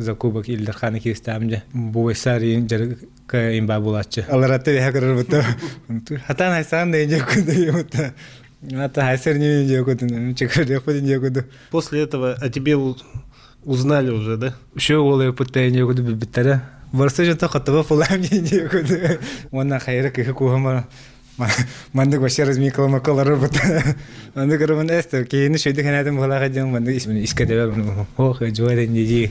за кубок Ил Дархана киристаам дьэ. Бу вайсар дьарыкка имба булааччы. Аларатты бэһэ көрөр Хатан хайсаан да дьэ Ата хайсар не дьэ чекер дьэ После этого о тебе узнали уже, да? Еще уолу пыттайын дьэ билбиттэрэ. Барсы жата хаттаба фулам дьэ Уонна хайра кыһы куһама Маннык вообще размикаламакалары бут. Маннык роман эстер киһини шөйдү хэнэтин буолаха диэн маннык искэдэбэ ох жуа дии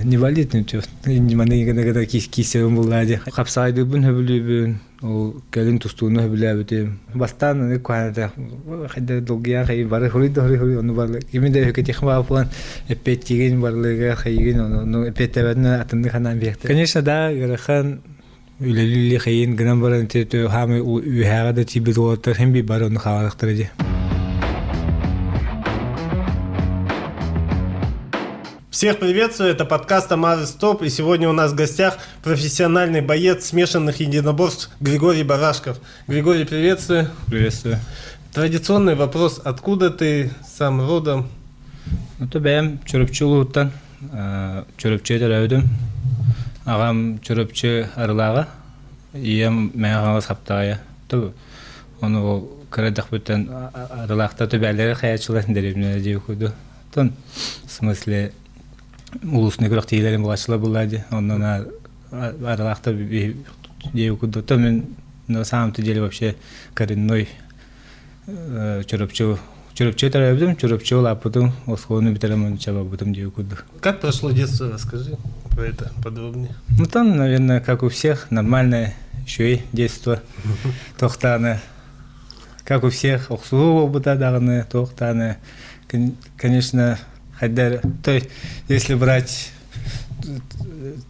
не болит ничего маннык гына киисебин буллаа ди хапсаайдыыбын хөбүлүүбүн ол кэлин тустууну хөбүлээбитим бастаан аны куһаната хайда долгуйаан хай бары хуруй да хуруй хуруй ону бары кими да өкетихм баапылан эппеттигин барлыга хайыгын ону эппеттебетин атынны ханаан биэхте конечно да ыарахан үлэлии хайын гынан баран хаамай үһээҕэ да тиийбит уолаттар һин би бары ону хаалыахтара дии. Всех приветствую, это подкаст «Амары Стоп», и сегодня у нас в гостях профессиональный боец смешанных единоборств Григорий Барашков. Григорий, приветствую. Приветствую. Традиционный вопрос, откуда ты сам родом? Ну, то бэйэм Чурапчы улууһуттан Чурапчы төрөөбүтүм. Аҕам Чурапчы Арылааҕа, ийэм Мэҥэ Хаҥалас Хаптаҕайа. Ону кыра эрдэхпиттэн Арылаахта түбээлэри хайааччылар дэриэбинэлэр диэбит курдук. Оттон в смысле улуусный күрэхтэһиилэрин булааччылар буоллаа дии. Онно Арылаахта диэбит курдук. Оттон мин на самом-то деле вообще коренной Чурапчы Чурапчы төрөөбүтүм, Чурапчы улааппытым, оскуоланы бүтэрэн барбытым диэбит курдук. Как прошло детство, расскажи про это подробнее. Ну там, наверное, как у всех, нормальное еще и детство. Тохтаны, как у всех, охсуһуу буолбута даҕаны, туохтааны, конечно, хайдар, то есть, если брать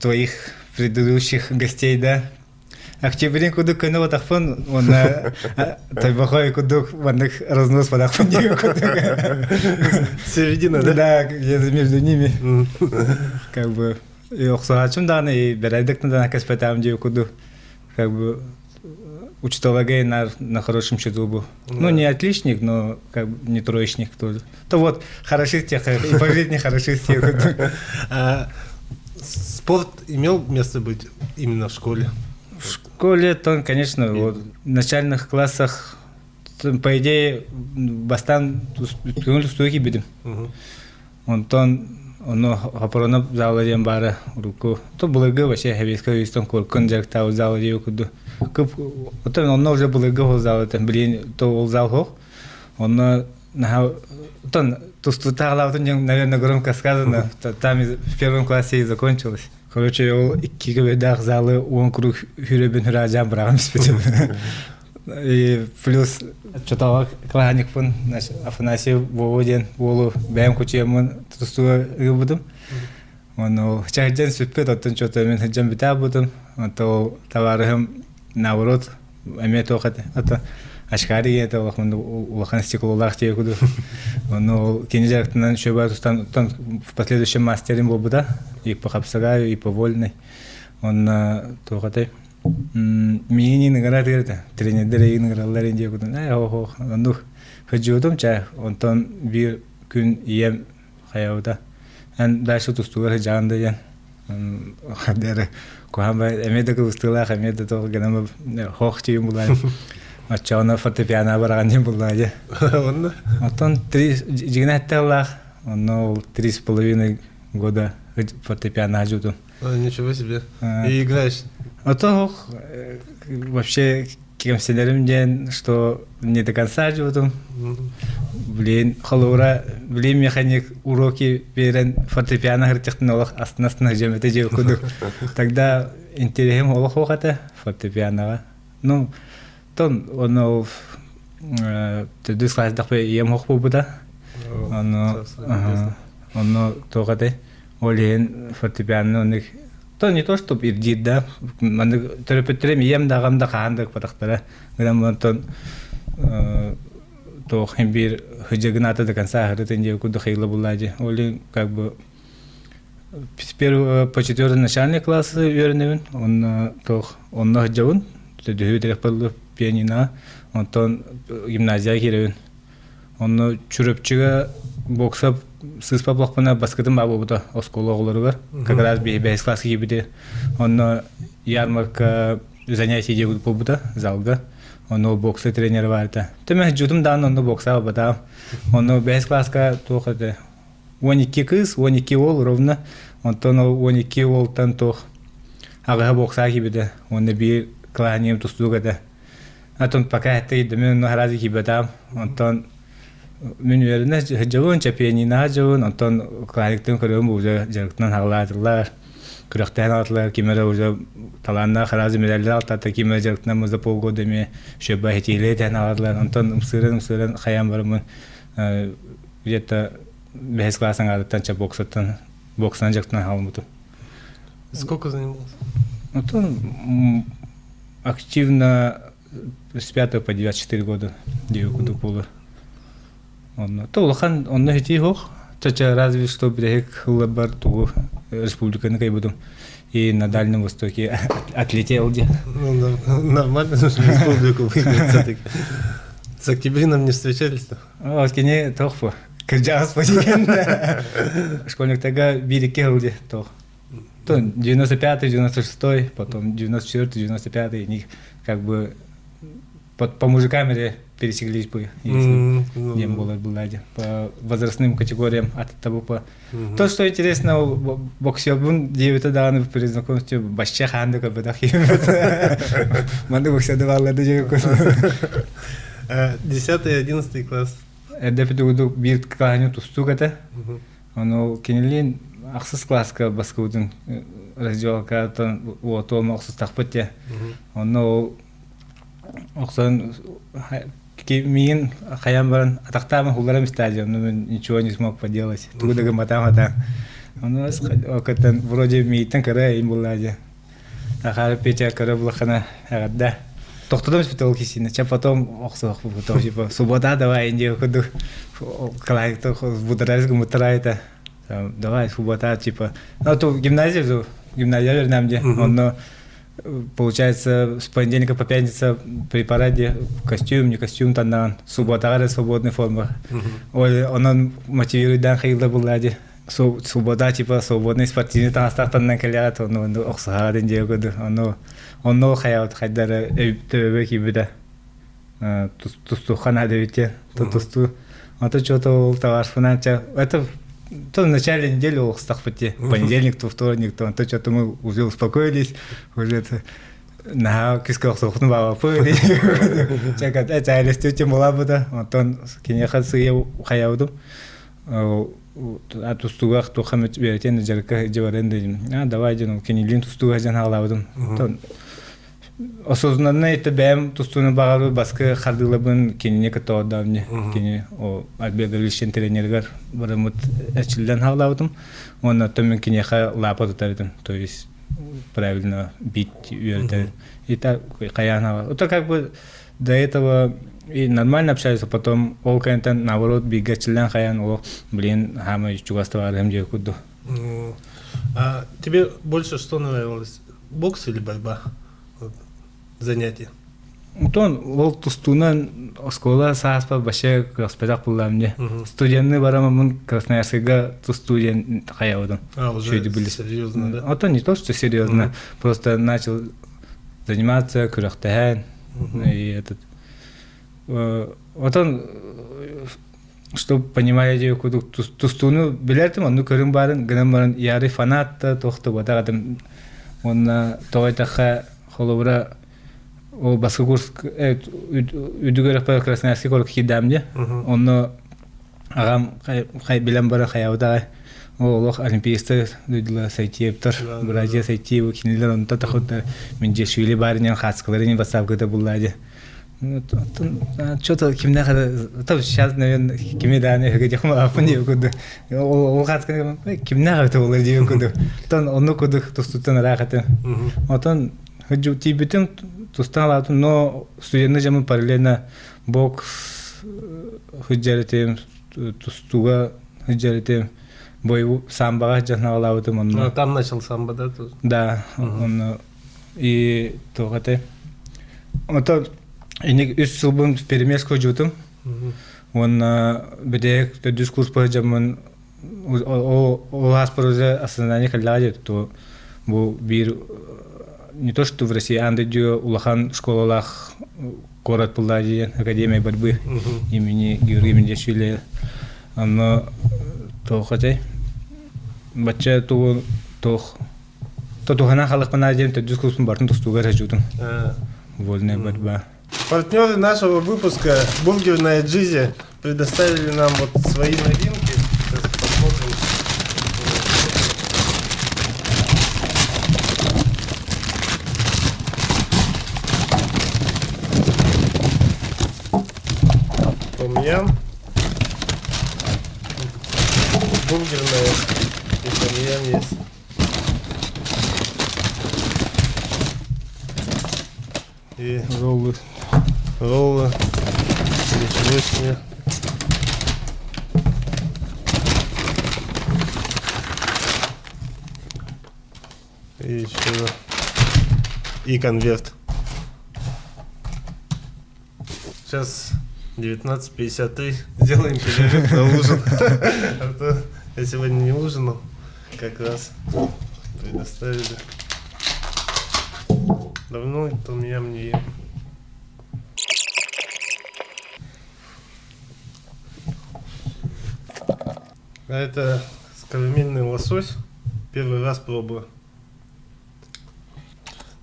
твоих предыдущих гостей, да, Октябрин кудук көнө батахпын уонна тойбохой кудук маннык разнос батахпын диэн кудук. Середина, да? Да, где-то между ними. Как бы и охсуһааччым даҕаны и бэрээдэктэн даҕаны кэспэтээм диэ кудук. Как бы учителагай на, на хорошем счету был. Ну, не отличник, но как бы не троечник тоже. То вот, хороши тех, и по жизни хороши тех. Спорт имел место быть именно в школе? В школе, то, конечно, вот, в начальных классах, по идее, бастан көҥүл тустууга киирбитим. Онтон ону Хопоронов зала диэн баара урукку. То былыргы вообще Советский Союзтан куркун дьарыктаабыт зала диэби курдук. Кып, оттон онно уже былыргы ол зал блин, то ол зал хоох. Онно Наһаа тустуу-таалаабытын наверное, громко сказано. Там в первом классе и закончилось. Короче, ол икки көбөйдөөх залы уон круг хүрөбүн хүраажаан быраҕан испитим. И плюс чотоҕо клаанникпын Афанасий Вова диэн уолу бэйэм кучуйаммын тустууга ыыбытым. Ону чаһыдьан сүппүт, оттон чото мин сылдьан бүтээбутум. Онто табаарыһым наоборот эмиэ туох этэ ото очкарик ийэтэ улахан улахан стеклолаах дии курдук. Ону ол кини дьарыктанан шөбө тустан оттон в последующем мастерин буолбута и по хапсагаю, и по вольной. Онно туох этэй миигин ыҥырар этэ тренердэр эйигин ыҥыраллар диye курдук ээ ох оннук сылдьыбытым чэ онтон биир күн ийэм хайабыта эн дальше тустууга сылдьаҕын да диэн дэрэ куһаан эмиэ да кыбыстыылаах эмиэ да туох гынан хоох тиийин булаайым оччоҕуна фортепиано бараҕан диэн буллаа дьэ Онно оттон три дьигинэ эттэҕилаах онно ол 3,5 года фортепиано жутум Ничего себе. И играешь? Ото вообще кэмсэнэрим диэн, что не до конца живутум. Блин, холура, блин, механик уроки берен фортепиано хыртыхтын олох астына-астына жемете жеп кудук. Тогда интересим олох охата фортепианоға. Ну, тон оно төрдүс класстахпы ием хох буолбута. Ону ону туох ол иһин фортепиано ону То не то, чтобы ирдиир да, маннык төрөппүттэрим ийэм да аҕам да хаһан да ыкпатахтара. Гынан онтон туох иһин биир хыдьыгынаата до конца аһырытын диэки курдук хайыла буллаа дии. Ол иһин как бы с первого по четвертый начальный классы үөрэнэбин, онно туох онно сылдьабын, төдүһү тирэхпэр пианиноҕа, онтон гимназияҕа киирэбин. Онно Чурапчыга бокса сыыспа буоллахпына баскытым баа буолбута оскуола оҕолоругар. Как раз биһи бэһис класска киирбити. Онно ярмарка занятие диэбит буолбута залга. Онно бокса тренера баар этэ. Төмө жутум даан онно бокса албатаам. Онно бэһис класска туох этэ 12 кыыс, 12 уол ровно. Онтон ол 12 уолтан туох аҕыһа бокса киирбитэ. Уонна биир кылааһым тустуук этэ. Атын пока это мен наразы киирбэтээм. Онтон мин үөрэнэ сылдьабын, чэпиэнинаҕа сылдьабын, онтон классиктан көрөбүн уже дьарыктанан хаалаатылар, күрэхтэһэн аҕатылар, ким эрэ уже талааннаах араас медаллар алтаата, ким эрэ дьарыктанан за полгода эмиэ шөбө хитиилээ тэһэн аҕатылар. Онтон ымсыыран ымсыыран хайаан бараммын где-то бэһис класс аҥаарыттан чэ боксаттан боксанан дьарыктанан хаалбытым. Сколько занимался? Онтон активно с 5 по 24 года диэки курдук буолар. Онно то улахан онно ити суох. Чача разве что бүтэһик ылларбар тугу республиканы кайбытым и на Дальнем Востоке отлетел где. Ну, нормально, республику выиграть все-таки. С Октябрином не встречались-то? О, кини тоох кырдьаҕас позиген. Школьниктарга биир-икки сыл тоох. То 95-й, 96-й, потом 94-й, 95-й, них как бы по, по мужикам или пересеклись бы, если mm, не было была по возрастным категориям от того по. Mm-hmm. То, что интересно, боксербун диэбитэ даҕаны при знакомстве бачча хаанды көрбөтөх Манды боксерды баалларды дьиэ Десятый, одиннадцатый класс. Эрдэ бүтүгүдүк биир клаһыны тустуук этэ. Ону кинилиин ахсыс класска баскыбытын раздевалкаттан уотуом охсустахпыт дии. Онно ол охсон миигин хайан баран атахтаамын хулларам стадион, ну ничего не смог поделать. Тугу да гымматаам атаан. Ону окаттан вроде миигиттэн кыра им булла дии. Ахары Петя кыра булахана эҕэрдэ. Тохтотом испит ол кисини. Ча потом охсуох потом типа суббота давай инди курдук калайыкты будырайс гумутарайта. Давай суббота типа. Ну то гимназия гимназия вернем де. Онно получается с понедельника по пятницу при параде костюм, не костюм таннаан субботаҕа свободный форма. Ой, онон мотивируйдан хайылда буллади. Свобода типа свободный спортивный таҥастаахтарынан кэлээт ону ону охсуһаатын дьиэ курдук ону онно хайаабыт хайдара төбөбө киирбитэ тустуохха наада эбит диэн тустуу ото что-то ол товарищпынаан это то в начале недели олохстахпыт дии понедельник то вторник то то что-то мы уже успокоились уже это наһаа күүскэ охсуохпутун баҕаппыт чэ эцээлэстүү буолаабыта онтон киниэхэ сыыйа хайаабытым тустууга туохха эмит үөрэтиэн дьарыкка дьыбарын дедим. А давай дьон кинилиин тустууга дьон хаалаабытым. Осознанно это бэйэм тустууну баҕарбыт баскы хардыылабын кинини кытта ордоом Кини о Альберт Ильичтин тренеригэр барыммыт эрчиллэн хаалаабытым. Уонна оттон мин киниэхэ лаапа тутар этим. То есть правильно бить үөрэтэр. И так хайаан Это как бы до этого и нормально общались, а потом ол кэнтэн наоборот бииргэ чиллэн хайан ол блин хаамай чугас табаарыһым дьиэ курдук. А тебе больше что нравилось? Бокс или борьба? Вот, занятия. Онтон ол тустуунан оскуола сааспар вообще күрэхспэтэх буллаам мне. Студенны бараммын Красноярскайга тустуу диэн хайабытым. А, уже серьезно, да? Ото не то, что серьезно, просто начал заниматься күрэхтэһэн и этот отон чтобы понимали диye курдук тустууну билэртим онну көрүн баарын гынан баран ярый фанат да туох да буотах уонна тоҕо эттэххэ холобура ол баскы курс үрдүгэр Красноярский куоракка киирдэм дии онно Аҕам билэн баран хайаабыт олох олимпиецтар дойдулар Сайтиевтар, братья Сайтиевы кинилэр онто тахыттар мин Джешвили баарынан хаацкаларын ватсапка булла дии. Что-то кимнээх это сейчас, наверное, кими дааны өһүгэ диэх мааппын диэ курдук. Ол хаацканы кимнээх это болар диэ курдук. Тон онну курдук тустуттан ыраах этим. Отон тиийбитим тустан алаатым, но студенты жамын параллельно бокс сылдьар этим, тустууга сылдьар этим, бойу самбаҕа сылдьан аҕалаабытым онно. Там начал самбо, да? Тоже? Да, онно и туох этэй. Ото иник үс сылбын перемеск сылдьыбытым. Уонна бүтэһик төрдүс курс сылдьаммын Ол ааспар уже осознание кэллэҕэ дии, то бу биир не то что в России, аан дойдуга улахан школалаах куорат буллаа диэн Академия борьбы имени Георгия Мендешвили. Онно туох этэй? Бачча тугу туох тотуһанан халыкпына диэн төрдүс курсун бартын тустууга сажутум. Вольная борьба. Партнеры нашего выпуска «Бургерная Джизи» предоставили нам вот свои новинки. Сейчас посмотрим. Том-ям. Бургерная и том-ям есть. И Роллы. роллы. Ничего себе. И еще и конверт. Сейчас 19.53. Сделаем перерыв на ужин. А то я сегодня не ужинал. Как раз предоставили. Давно том ям не ем. А это карамельный лосось. Первый раз пробую.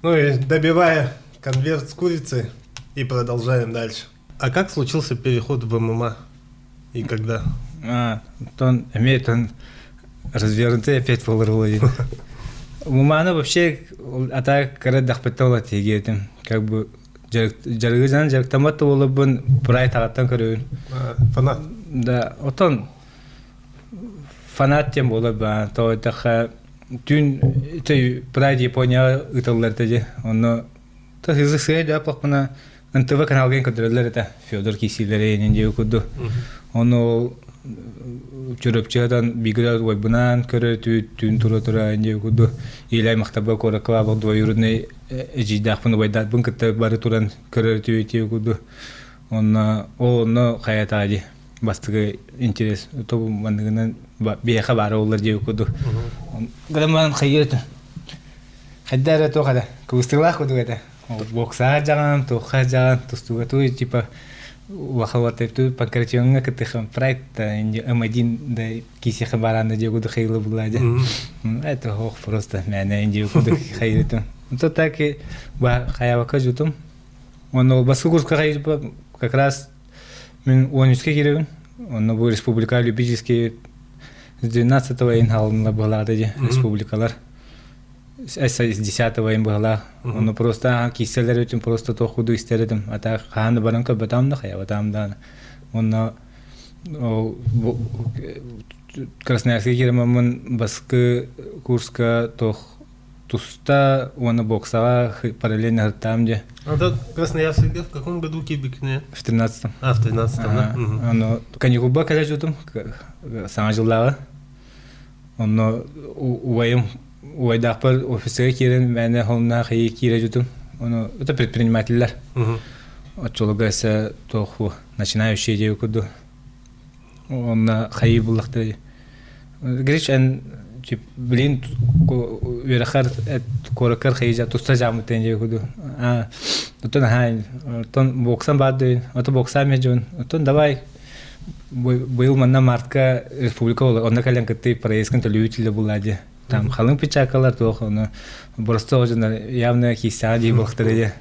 Ну и добивая конверт с курицей и продолжаем дальше. А как случился переход в ММА и когда? А, тон имеет он развернутый опять полуровый. Муманы вообще а так кыра дахпыттан тиги как бы дьарыгы жан дьарыктаммат да буоларбын прайд аҕаттан көрөбүн. Фанат. Да, отон фанат тем буолар ба то эттэххэ түүн прайд Японияҕа ыыталлар этэ дии. Онно то сыа дьааппахпына НТВ каналга көрдөрөллөр этэ Федор киисиилэрэ инин диэки курдук. Ону ол Чурапчыһатан бииргэ уойбунаан көрө түүн тура-тура диэки курдук илэ аймахтарбар куоракка баабах двоюродный эдьиийдээхпин убайдаатпын кытта бары туран көрөр диэки курдук. Онно ол онно хайатаа дии бастакы интерес то манныгынан биһиэхэ баара буоллар диэки курдук. Гынан хайыы хайда эрэ туох этэ кыбыстыылаах курдук этэ. Боксаҕа дьаҕан, туохха дьаҕан, тустууга туй типа улахалатып панкратионҥа кытыхым прайд М1 да кисиэхэ бараана диэгуду хайылы булла дьэ. Это ох просто мээнэ диэгуду хайытым. То так и хаябака жутум. Онно баскы курска хайып как раз мин 13-ке кирэбин. Онно бу республика любительский с 12-го ин халынла быһалаата дии республикалар. С 10-го им быһалаах. Ону просто киисэлэр өтүн просто туох курдук истэр этим. А так хаһан да баран көрбөтөм да хайабатам да. Онно Красноярскай киирэммин баскы курска туох туста уонна боксаҕа параллельно сырыттаам дьэ. А так Красноярскайга в каком году киирбиккиний? В 13-м. А, в 13-м, да? Ону каникулба кэлэ жутум саҥа дьыллааҕы. Онно убайым убайдаахпар офиска киирэн мээнэ холуннаах ийи киирэ жутум. Ону это предпринимателлэр. Оччолорго эсэ туох начинающие диэби курдук. Онно хайыы буллахтара Гриш эн блин үөрэхэр куораккар хайыы туста жаамыттан диэби курдук. А оттон аһаа оттон боксан баар дойун ото боксаам дьон оттон давай Быйыл манна мартка республика онно кэлэн кытты проездкын төлүүр түлэ булла дии. Там халыҥ печакалар туох ону боростуох дьоннор явно киистэҕэ дии буолахтара дии.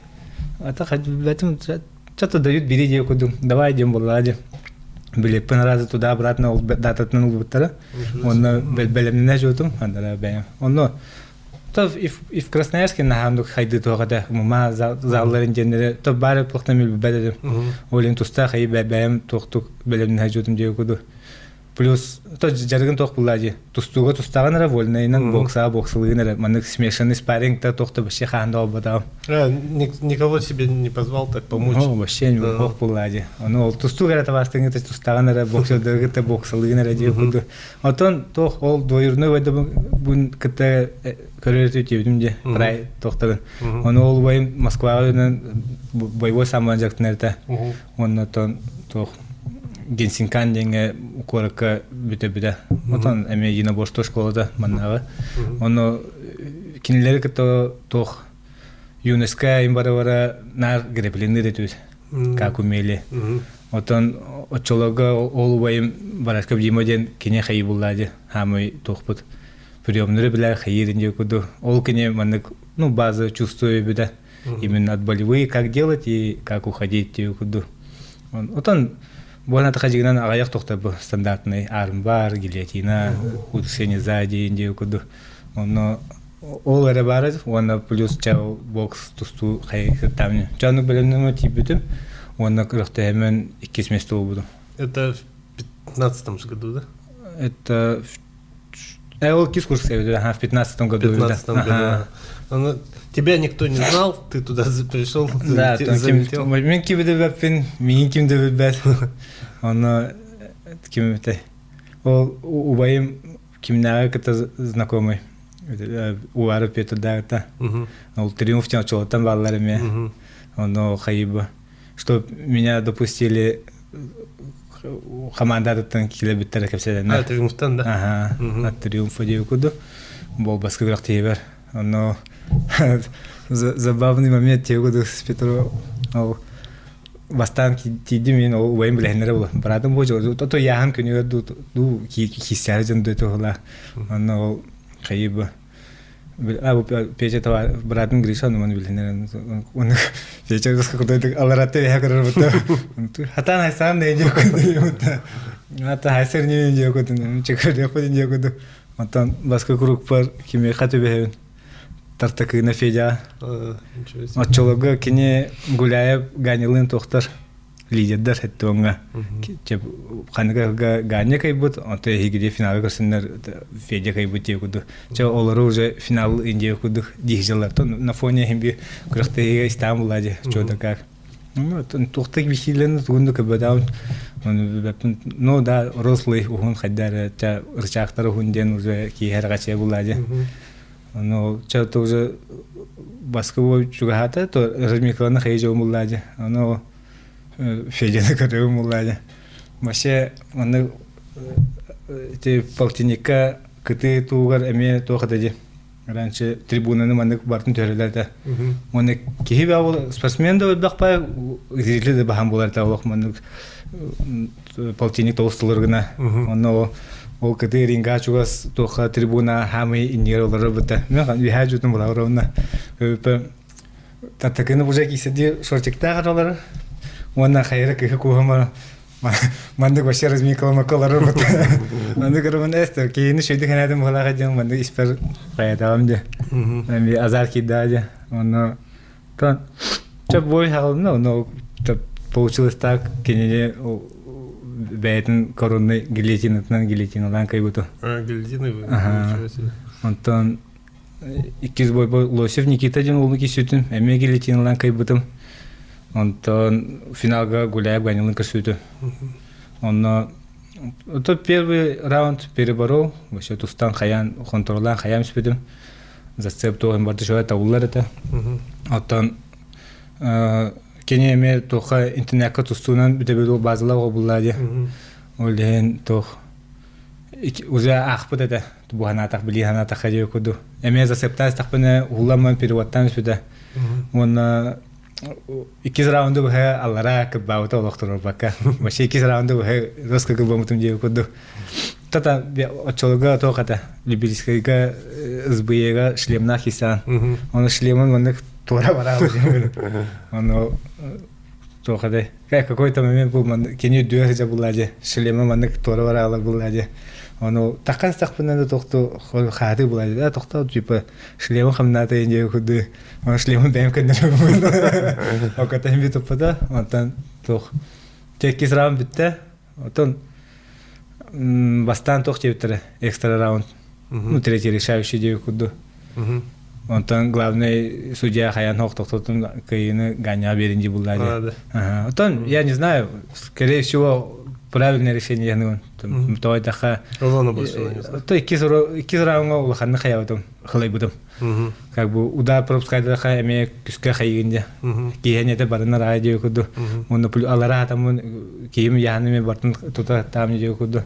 А так бэтим что-то дают бери дии курдук. Давай диэн буоллаҕа дии. Билеппин разы туда обратно дататынан ылбыттара. Онно бэлэмнэнэ жуутум андара бэйэм. Онно То и в, и в Красноярске наһаандук хайды туох этэ мума залларын диэннэри то баары плохтан билбэт этим. Олин тустаах и бэйэм туохтук бэлэмнэһэ жуутум диэ куду. Плюс то дьарыгын туох булла дии. Тустууга тустааҕын эрэ вольнайынан боксаҕа боксалыгын эрэ маннык смешанный спарринг та туох да вообще хаан да олботаҕым. Никого себе не позвал так помочь. О, вообще не ох булла дии. Ону ол тустууга эрэ табаастыҥы тустааҕын эрэ боксердергэ та боксалыгын эрэ дии куду. Оттон туох ол двоюродной убайдабын кытта көрөр үтүөбүтүм дии прай туохтарын. Ону ол убайым Москваҕа үөрэнэн боевой самбан дьарыктанар этэ. Уонна оттон туох Генсинкан диэҥҥэ куоракка бүтэ-бүтэ. Отон эмиэ единоборство школата маннааҕы. Ону кинилэри кытта туох юнеская им бара-бара наар грепленир этибит, как умели. Отон оччолорго ол убайым Барашков Дима диэн кини хайыы буллаа дии, хаамый туохпут приемнары билэр хайыыр диye курдук. Ол кини маннык ну база чувствую бүтэ. Именно от болевые как делать и как уходить диye курдук. Отон буона тахажыгынан аҕыйах тохтобу стандартный армбар, гильотина, удушение сзади диye курдук. Онно ол эрэ баар уонна плюс чао бокс тустуу хайыктаамньы. Чааннык бэлэмнэмэ тиийбитим уонна күрэхтэһэмэн иккис место буолбутум. Это в 15 году, да? Это ол иккис курс в 15 году. В 15 году. Ну, тебя никто не знал, ты туда пришел, да, залетел. Мен ким де билбэппин, миигин ким да билбэт. Онно ким Ол убайым кимнээҕи кытта знакомый Уваров Петрдааҕыта. Ол Триумф очолоттон бааллар эмиэ. Ону хайыба. Что меня допустили командатыттан килэбиттэрэ кэпсэтэннэр. А, Триумфтан, да? Ага, от Триумфа диэби курдук. Буолбаска күрэхтэһиибэр. Ону забавный момент диэби курдук с Петру ол бастаан тиийдим мин ол убайым билэһиннэрэ була быраатым бу то яаһын күнүгэр дуу дуу кииссээри дьон дуу туһула онно ол хайы а бу Петя быраатым Гриша ону маны билиһиннэрэн оны Петя кудайдык аларатты эһэ көрөр бутта хатаан хайсаан да диэк ата хайсар не диэк кудун чекер диэк куду оттон баскы курукпар кимиэхэ түбэһэбин Тартакына Федя. Оччолорго кини Гуляев Ганилыын туохтар лидердэр эттуоҥҥа ханыга Ганя кайбыт, онто эһигири финалга көрсөннөр Федя кайбыт диye курдук. Чэ олору уже финал индия курдук диһилэр. На фоне химби күрэхтэһиигэ истаан булла дии, чё да как. Ну, туохтак бихилен тугун да көбөдаун. Ну да, рослый уһун хайдар, ча рычагтар уһун диэн уже киһэр гаче булла дии. Ону чэ то уже баскы чугаһаата, то разминкаларны хайы дьон буллаа дии. Ону Федяны көрөбүн буллаа дии. Вообще маннык ити полтинникка кытыы туугар эмиэ туох этэ дии. Раньше трибунаны маннык бартын түһэрэлэр этэ. Уонна киһи баа спортсмен да элбэх баа, зрители да баһан буолар этэ олох маннык полтинник тоҕус тылыр гына. Онно ол кытыы ринга чугас туохха трибуна хаамый иннигэр олорор быта. Мен үһээ жутун булар онно. Таттакыны уже киседи шортиктаах олорор. Уонна хайра кыһы куһама маннык вообще разминкаламакка олорор быта. Маннык роман эстер киһини шөйдү хэнээтим буолаха диэн маннык испер хайатаҕым дьэ. Эми азар киирдаа дьэ. Онно тон чэ бой хаалына онно получилось так кинини бэйэтин коронный гильотинатынан гильотиналаан кайбыту. Гильотины Онтон иккис бой Лосев Никита диэн уолу кисүтүм, эмиэ гильотиналаан кайбытым. Онтон финалга Гуляев Ганилын көрсүтүм. Онно то первый раунд переборол, вообще тустан хаян, контроллаан хаян түспүтүм. Зацеп туох барда шоя табыллар этэ. Оттон кини эмиэ туохха интернетка тустуунан бүтэбил базалар булла дии. Ол иһин туох уже аахпыт этэ буһанаатах билии санаатахха диэ курдук. Эмиэ зацептаастахпына уһулламмын переводтаан түспүтэ. Уонна иккис раунду быһа аллараа кырбаабыта олохторорбакка. Вообще иккис раунду быһа роска кырбаммытым диэ курдук. Тата оччолорго туох этэ любительскайга СБЕ-га шлемнаах кисаан. Оны шлемын маннык туора бараабыт. Ону туох этэй какой-то момент был кини үрдүгэр сылдьа булла дии шлемы маннык туора бараалар булла дии. Ону таххан истэхпинэ да тохту хаатыы була дии. Да тохтоо типа шлемы хамнаата диye курдук Оны шлемын бэйэм көннөрөбүн. Оката хим туппата. Онтон туох иккис раунд бүттэ. Оттон бастаан туох диэбиттэрэ экстра раунд. Ну, третий решающий диэбит курдук. Онтон главный судья хаян тохтотун кыйыны ганя берин дии булла дии. Оттон я не знаю, скорее всего, правильное решение яныгын. Тоойдахха Ровно больше нанес. То иккис раундга улаханны хаябытым, хылайбытым. Как бы удар пропускайдаха эмиэ күскэ хайыгын дьэ. Киһи это барына рай диэ курду. Онно алара атамын киһим яһаны мен бартын тута таам диэ курду.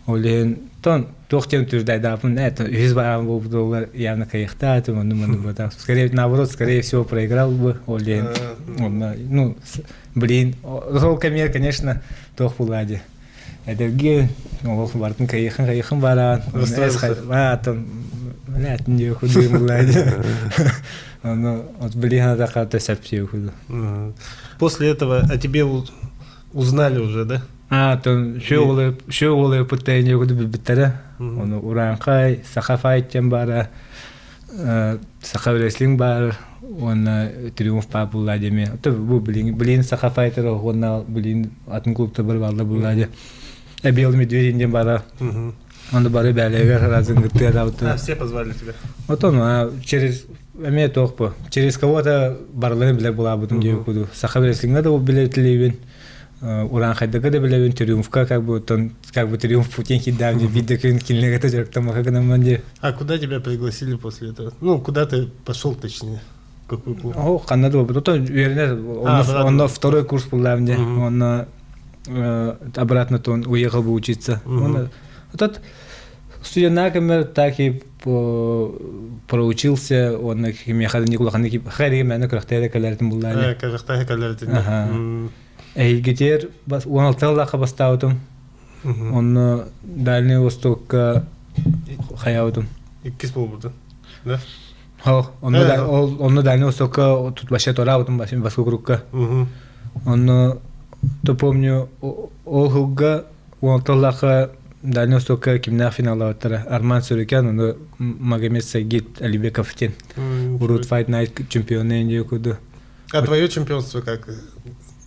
Ол иһин тон туох диэн түрдайдаапын это үһүс бараан буолбут явно кайыхтаатым онну манны буолбатах. Скорее наоборот, скорее всего проиграл бы. Ол иһин онно ну блин, ол кэмигэр, конечно, туох булаа дии. Эдэрги олох бартын кайыхын кайыхын бараан. Атын атын диэ кудуйум булаа дии. Ону от блин атака төсөп диэ куду. После этого о тебе узнали уже, да? А, тон шө олы пыттайын куду билбиттэрэ. Ону Ураанхай, Саха файт диэн баара, Саха рестлинг баар уонна Триумф баар булла диэми. Бу блин, блин Саха файтер уонна блин атын клубтар бар балла булла диэ. Белый медведь диэн баара. Онно бары бээлээгэр разын гыттыа А, все позвали тебя. Отон а, через эмиэ туох бу через кого-то барыларын билэр булаабытым диэ куду. Саха рестлингга да билэр тилиибин. Ураанхайдага да билэбин Триумфка как бы тон как бы Триумф Путин киддаам биирдэ күн кинилэргэ дьарыктаммака гынамман дии. А куда тебя пригласили после этого? Ну, куда ты пошел, точнее? Какой клуб? О, ханна да буолбут. Ото үөрэнэр онно второй курс буллаам дии. Онно обратно то он уехал бы учиться. Он этот студенна кэмэр так и проучился, он кимиэхэ Никулаханы хайрыгы мээнэ күрэхтэһэ кэлэртин буллаани. Күрэхтэһэ кэлэртин. Эһигитигэр 16 сыллаахха бастаабытым. Онно Дальний Востокка хайаабытым. Иккис буолбутун, да? Ол, онно, онно Дальний Востокка тут вообще тораабытым баскы курукка. Онно, то помню, ол сылга 16 сыллаахха Дальний Востокка кимнээх финаллаабыттара Арман Сөрүкян, ону Магомед Сагит Алибеков диэн. Урут Fight Night чемпионы диye курду. А твое чемпионство как,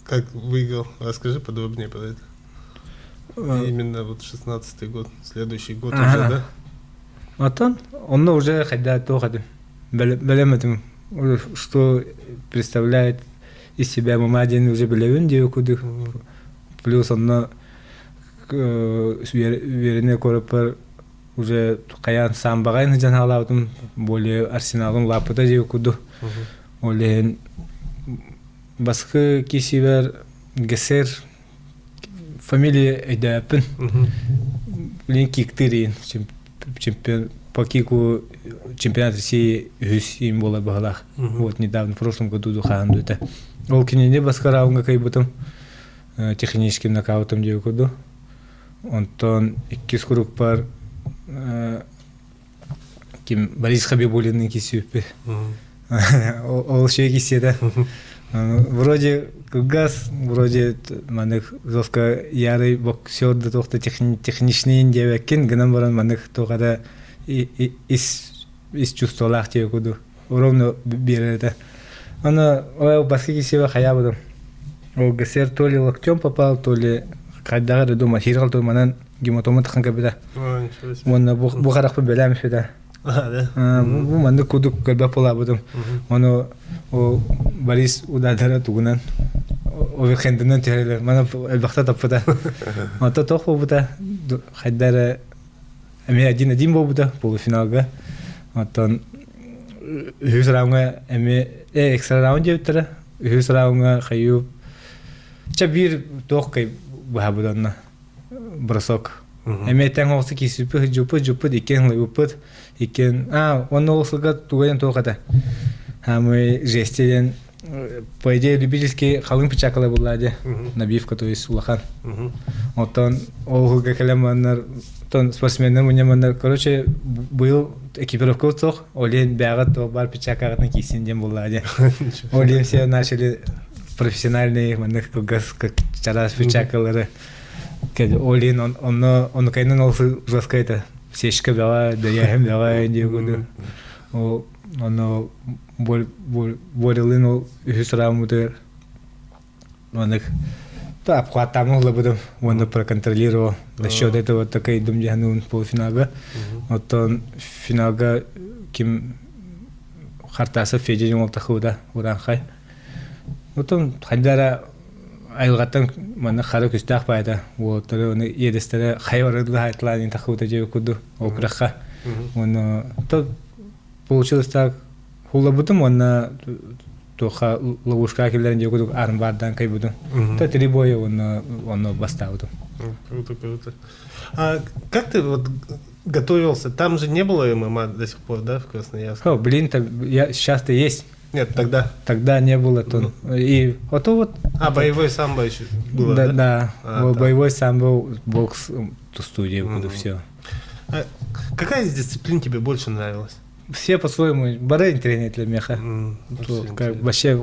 как выиграл? Расскажи подробнее про это. Именно вот 16-й год, следующий год уже, да? Отон, онно уже хайда туох этим. Бэлэм этим, что представляет из себя ММА диэн уже билэбин диэ кудук. Плюс онно үөрэнэ куораппар уже хайаан самбаҕайын сыдьан хаалаабытым более арсеналым улааппыта диэ курдук. Ол иһин баскы кисибэр ГСР фамилия өйдөөппүн. Блин киктыр иин чемпион по кику чемпионат России үһүс иин буолар баһылаах. Вот недавно в прошлом году духаан дута. Ол кинини баскы раундга кыйбытым техническим нокаутом диэ курдук. Онтон иккис курукпар ким Борис Хабибуллинны кисүүппүт. Ол шей кисиэдэ. Вроде кылгас, вроде маннык жестко ярый боксер да туох да техничныйын диэбэккин, гынан баран маннык туох эрэ ис ис чувстволаах диэ курдук ровно биэрэр этэ. Аны ол баскы кисиэбэ хайаабытым. Ол ГСР то ли локтем попал, то ли хайдаҕа эрэ дума сиир халту манан гематома тахсан кэлбитэ. Уонна бу бу харахпын бэлэм сүтэ. Бу маннык курдук көрбөт буолаабытым. Ону ол Борис удадара тугунан оверхендынан түһэрэлэр. Мана элбэхтэ таппыта. Онто туох буолбута хайда эрэ эмиэ один-один буолбута полуфиналга. Оттон үһүс раундга эмиэ экстра раунд диэбиттэрэ. Үһүс раундга хайыы чэ биир туох кый быһабыт онно бросок. Эмиэ тэҥ оҕусу киирсиппит, жуппут, жуппут, иккиэн ылыйбыппыт, иккиэн а уонна ол сылга тугайан туох этэ. Самый жести диэн по идее любительский халыҥ печакала булла дии набивка то есть улахан. Оттон ол сылга кэлэн маннар тон спортсменнар мунньаманнар короче быйыл экипировка суох олен бэҕэ туох баар печакаҕытын киирсин диэн булла дии. Олен все начали профессиональные маннык кылгас чараас печакалары Олин онно онукайнан ол жестко это сечка бөҕө дөйөһүм бөҕө диye курдук ол онно борилын ол үһүс раундутугар маннык обхваттаамы ыллабытым уонна проконтролировал за счет этого такайдым дьаһануун полуфиналга оттон финалга ким Хартасов Федя диэн уол тахыбыта ураанхай оттон хайдара. Айылҕаттан манна хара күстээх баайда уолаттары оны иэдэстэрэ хайа барыдла хайтылаан тахыбыта дьиэ курду ол күрэххэ. Уонна то получилось так хуллабытым уонна туохха ловушка киллэрэн дьиэ курдук аарын баардаан кайбытым. То три боя уонна онно бастаабытым. Круто, круто. А как ты вот готовился? Там же не было ММА до сих пор, да, в Красноярске? О, блин, я сейчас-то есть. Нет, тогда. Тогда не было. То, и вот то вот. А, боевой самбо еще было, да? Да, да. А, боевой самбо, бокс, ту студию, mm все. А какая из дисциплин тебе больше нравилась? Все по-своему. Бары интэриэһинэй миэхэ. Как вообще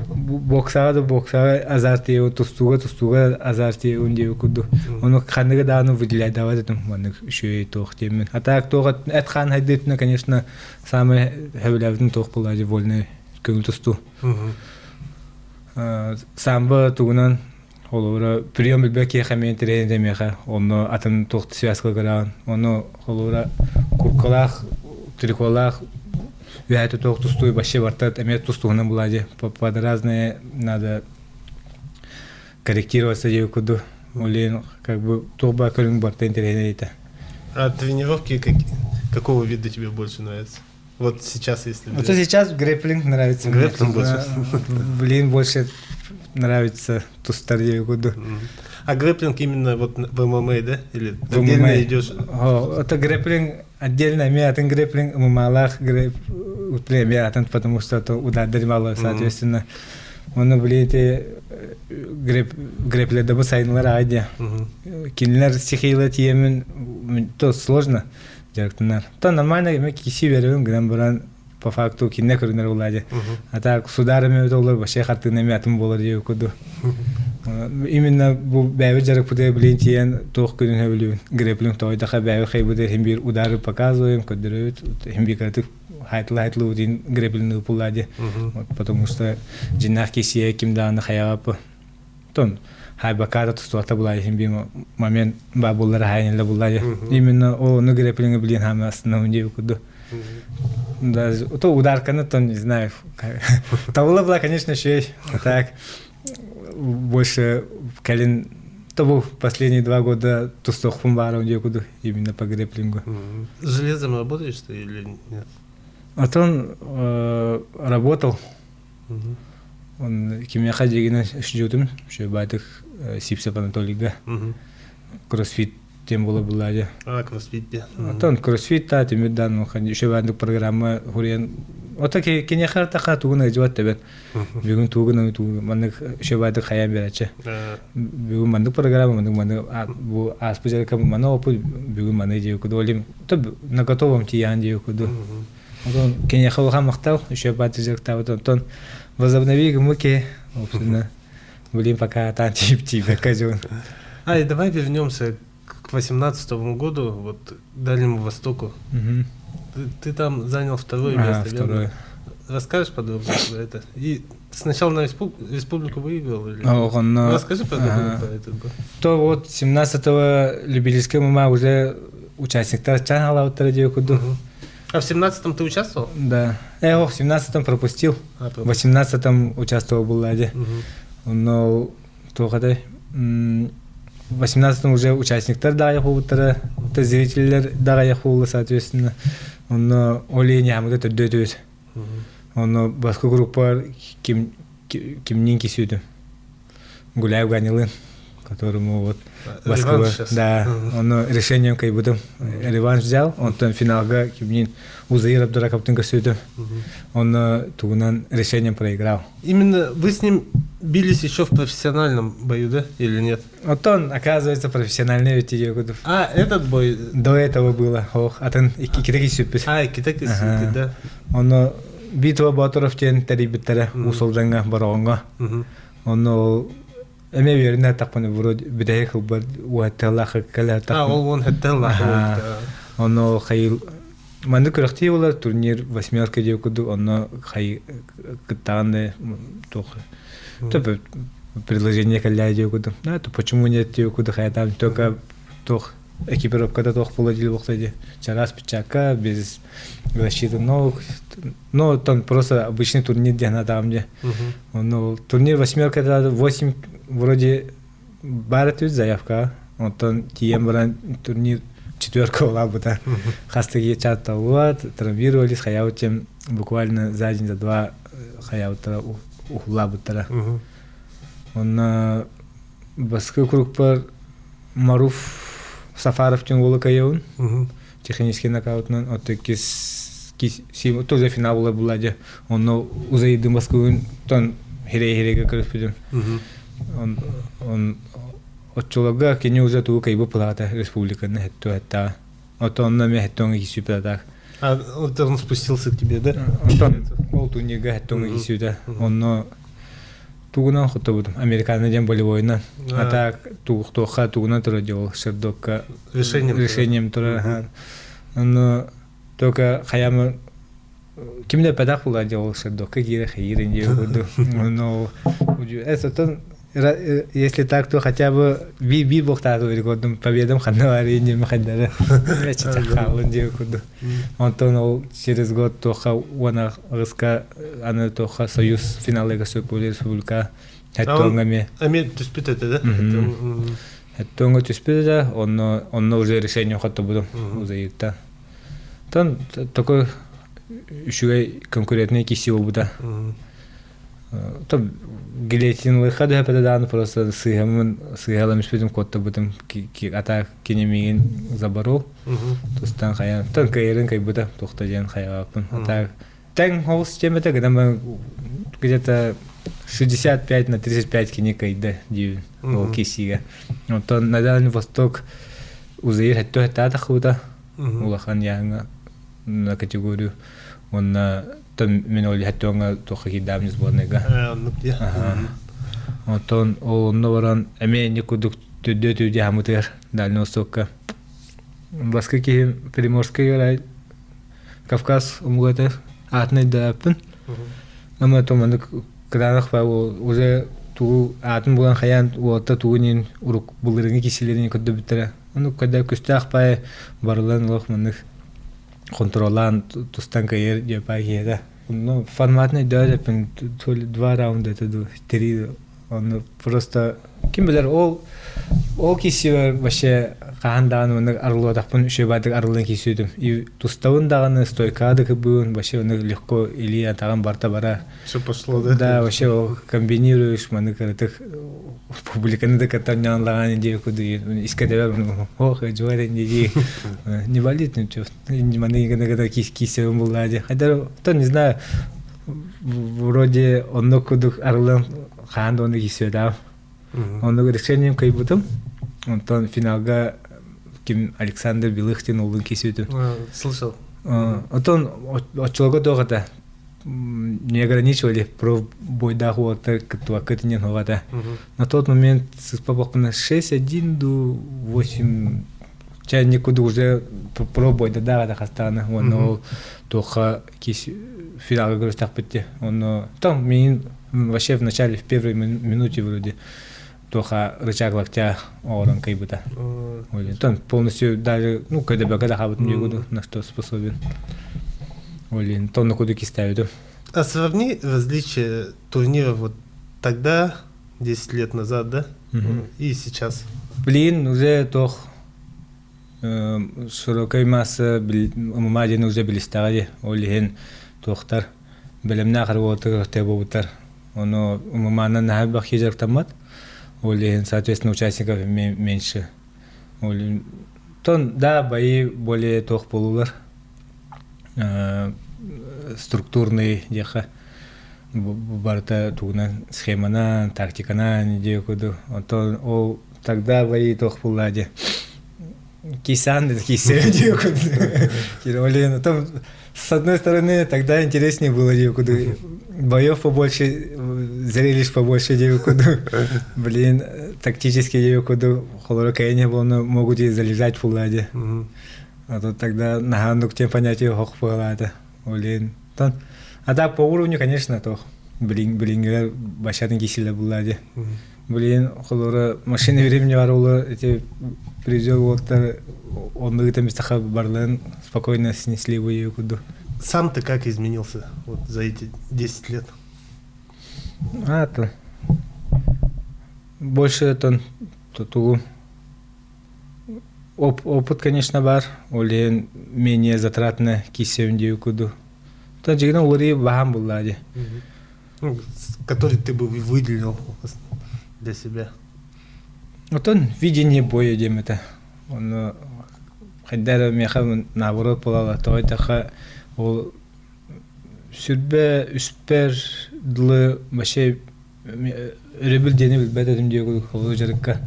боксаҕа да боксаҕа азарт тустууга тустууга азарт диэби курдук. Ону ханныгы даҕаны выделяйдаабат этим маннык үчүгэй туох диэммин. А так туох эт хаан хайдыытына, конечно, самый сөбүлээбитим туох буолла вольный көҥүл тустуу. Самбо тугунан холобура прием билбэт киһиэхэ эмиэ интэриэһинэй миэхэ онно атын туох связка гыраан ону холобура куркалаах триколаах үөһэ туох тустуу вообще барта эмиэ тустууһунан булаа дии под разные надо корректироваться диэби курдук олен как бы туох баар көрүҥ барта интэриэһинэй этэ. А тренировки какого вида тебе больше нравятся? Вот сейчас, если... Вот сейчас грэпплинг нравится. Грэпплинг больше. Блин, больше нравится тустар курдук. А грэпплинг именно вот в ММА, да? Или в отдельно идешь? О, это грэпплинг отдельно, эмиэ атын грэпплинг, ММАлаах грэп, эмиэ атын, потому что это удардар мало, соответственно. Оны, блин, эти грэп, грэплерде бу сайынлар аҕай дии. Кинилэр стихийла тиийэмин то сложно дьарыктанар. То нормально эми киси беребин гынан баран по факту кинне көрүнэр буолаа А так судар эми олор вообще хартыына эми атын буолар диye курду. Именно бу бэйбит дьарыкпытыгар билин тиийэн туох күнүн сөбүлүүбүн. Грэпплинг тоойдоха бэйбит хайбыты иһин биир удары показываем, көрдөрөбүт, иһин биир кыратык хайтылы хайтылы утин грэпплинг ыыпыллаа дии. Вот потому что дьиннээх кисиэ ким даҕаны хайаҕаппы. Тон хайбакаата тустуата булаа иһин биир момент баа буллара хайанылла буллаа дии. Именно ол ону грэпплинги билин хаама астынабын диэби курдук. Даже то ударканы то не знаю. Табыла была, конечно, еще так больше кэлин то был последние 2 года тустуохпун баарым диэ курдук именно по грэпплингу. С железом работаешь ты или нет? А то он работал. Он кимиэхэ дьигинэн ждетум, баатык Сипсеп Анатолийга. Кроссфит тем было была дьэ. А, кроссфит де. Оттон кроссфит та түмүт дан еще баандык программа хуриен Ото киниэхэ таха тугун ыдьыбат тебет. Бүгүн тугун тугун маннык еще баандык хайан берече. Бүгүн маннык программа маннык маннык бу ааспыт дьарыкка маны опут бүгүн маны диэ куду олим то на готовом тиян диэ куду. Отон киниэхэ улахан махтал еще баандык дьарыктаабыт онтон возобнови гыммыки собственно блин пока таан тиип тиийбэккэ дьон. А, и давай вернемся к 18 году, вот к Дальнему Востоку. Ты там занял второе место, верно? Второе. Расскажешь подробно про это? И сначала на республику выиграл? Или? Онно Расскажи подробно про этот год. То вот 17-го любительский ММА уже участниктар чан халауттара диэ курдук. А в 17-м ты участвовал? Да. В 17-м пропустил. А, В 18-м участвовал был Ладе. Но туохатай в 18-м уже участниктар даҕайах буолбуттара, зрителлэр даҕайах буолла, соответственно. Онно Оли ньаамыга төрдөөтүбүт. Онно баскы группа ким кимнин кисүүдүм. Гуляев Ганилын, которому вот Реванш сейчас. Да, оно решением кайбытым. Реванш взял, онтон финалга кимнин Узаир Абдуракаптын көрсүтүм. Он тугунан решением проиграл. Именно вы с ним бились еще в профессиональном бою, да? Или нет? Вот он, оказывается, профессиональный ведь А, этот бой? До этого было. Ох, атын иккитэ сүппүт. А, иккитэ да. Оно битва Баторов диэн тэрийбиттэрэ Уус Алдаҥҥа, Бороҕоҥҥо. Онно эмиэ үөрэнэ тахпын вроде бүтэһик хылбар уһатталаах кэлэ А, ол он хэттэллаах. Онно хайыл маннык күрэхтии буолар турнир восьмерка диэ курдук онно хай кыттаҕын да туох предложение кэллээ диэ курдук. Да, то почему нет диэ курдук хайатаам только туох Экипировката туох буола диир буолта дии. Чараас пичака, без защиты ног. Ну, там просто обычный турнир диэн атаҕым дии. Онно турнир восьмерка 8 вроде баар этибит заявка. Онтон тиийэн баран турнир четверка улаабыта. Хастыгы чатталуат, травмировались, хаябыт чем буквально за день, за два хаябыттара ухулаабыттара. Онно Баскы курукпар Маруф Сафаров диэн уолу кыайабын. Технический нокаутунан от иккис тоже финал була була дьэ. Онно узайдым Москвын тон хирей-хирейге көрүспүтүм. Он он оччолорго кини уже тугу кайбы пылаата республиканы хетту хеттаа. Ото онно ме хеттоҥа кисүүпэтаах. А вот он спустился к тебе, да? Онтон ол турнирга хеттоҥа кисүүтэ. Онно тугунан хоттобутум американо диэн болевойунан а так туохха тугунан турар дьол шердокка решением решением турар ону только хайамы ким да педах була дьол шердокка киирэ хайырын диэ курдук ону это если так то хотя бы би би буохтаату рекордум победам ханна баар диэми хайдары хаалын диэ курдук Онтон ол через год туохха уона аҕыска аны туохха Союз финалыга сөп республика Хэттоҥҥа эмиэ. Эмиэ түспүт этэ да? Хэттоҥҥа түспүт этэ, онно онно уже решение хоттобутум Узайыттан. Тон такой үчүгэй конкурентный киси буолбута. То гильотинлыха да дааны просто сыыһаммын сыыһалам испитим куоттабытым ата кини миигин заборол тустан хайаан тон кыайырын кыайбыта туохта диэн хайаабаппын ата тэҥ холус диэмэтэ гынан где-то 65 на 35 кини кыайда диибин ол киссигэ оттон на Дальний Восток Узаир хэттө хэттаата хыбыта улахан яһыңа на категорию уонна мин ол хэттуоҥа туохха киирдаабын сборныйга Оттон ол онно баран эмиэ инник курдук түрдүө түрдүө хамытыгар Дальний Востокка Баскы киһим Приморскай герай Кавказ омугата аатын өйдөөппүн. Ама то маннык кытаанах уже тугу аатын булан хайаан уолта тугун иин урук былырыҥы кисилэрин көрдөбүттэрэ. Ону когда күстээх пай барылан олох маннык контроллаан тустан кыайар диэ пай киһиэтэ. Ну, форматный өйдөөтөппүн то ли два раунда это три Онно просто ким билэр ол ол киссибэр вообще хаһан даҕаны маннык арыллыбатахпын үчүгэй баайдык арыллан киирсибитим. И тустабын даҕаны стойкаҕа да кыбыыбын вообще оннук легко илии атаҕым барта бара. Все пошло, да? Да, вообще ол комбинируешь маннык кыратык публиканы да кытта ньаанлагаан диэ курдук искэ тэбэр ох дьуар дии не болит ничего маннык гына гына киирсэбин буллаа дии хайдар то не знаю вроде оннук курдук арыллан хаан да оннук иссүөтаам. Оннук решением кыйбытым. Онтон финалга ким Александр Белых диэн уолун кисүтүм. Слышал. Отон оччолорго туох этэ не ограничивали профбойдаах уолаттар кыттыбакка тинен хуҕата. На тот момент сыспа 6-1 до 8 чэ никуда уже пробуйда да хастааны уонна ол туохха финалга көрүстэхпит дии онно там миин вообще в начале в первой минуте вроде туоха рычаг локтя оҕорон кыйбыта там полностью даже ну КДБ да хабытын дьугуду на что способен Олин тонну куду кистээбитим А сравни различия турниров вот тогда 10 лет назад, да? И сейчас. Блин, уже тох широкой масса ММА диэн уже билистэҕэ дии. Ол иһин туохтар бэлэмнээх работа буолбуттар. Ону ММА-нан наһаа элбэх киһи дьарыктаммат. Ол иһин, соответственно, участников меньше. Ол тон да бои более туох буолулар структурный диэхэ барыта тугунан схеманан, тактиканан диэ курдук. Онтон ол тогда бои туох буолла диэ кисан кисе диэ курдук. Блин, там с одной стороны тогда интереснее было диэ курдук. Боев побольше, зрелищ побольше диэ курдук. Блин, тактически диэ курдук холоро кэйне буолну могут и залезать буолла диэ. А то тогда наһаа тем понятие хох буолаата. Блин, тон а так по уровню, конечно, то блин, блин, башатын кисиле булла ди. Блин, холобура машина времени бар уолу эти призер уолаттар оннук ытамистаха барларын спокойно снесли бы ее курдук. Сам ты как изменился вот за эти 10 лет? А, то больше тон тутулу опыт, конечно, бар. Ол иһин менее затратно киссэбин диэби курдук. То дьигинэ уларыйы баһаам буллаа дии. Ну, который ты бы выделил для себя. Отон видение боя диэм этэ. Ону хайда эрэ миэхэ наоборот буолала. Тоҕо диэтэххэ ол сүрбэ үспэр дылы вообще өрөбүл диэни билбэт этим диэ курдук холобур дьарыкка.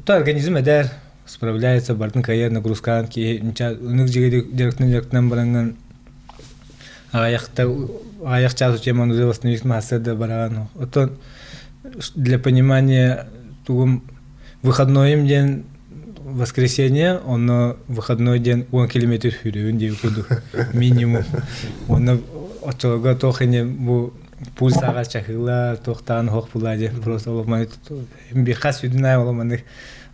То организм эдэр, справляется, бардын кыайар нагрузкаан киһи ынык дьарыктан дьарыктанан бараҥҥын аҕыйахта аҕыйах чаас учуйаман уже восстановить да бараҕын. Оттон для понимания тугум выходнойум диэн воскресенье, онно выходной диэн 10 километр сүүрөбүн диэби курдук минимум. Онно оччолорго туох ини бу пульс ааҕар чаһыылар, туохтаан оһох булаа диэн просто ол би хас сүдүн аайы ол маннык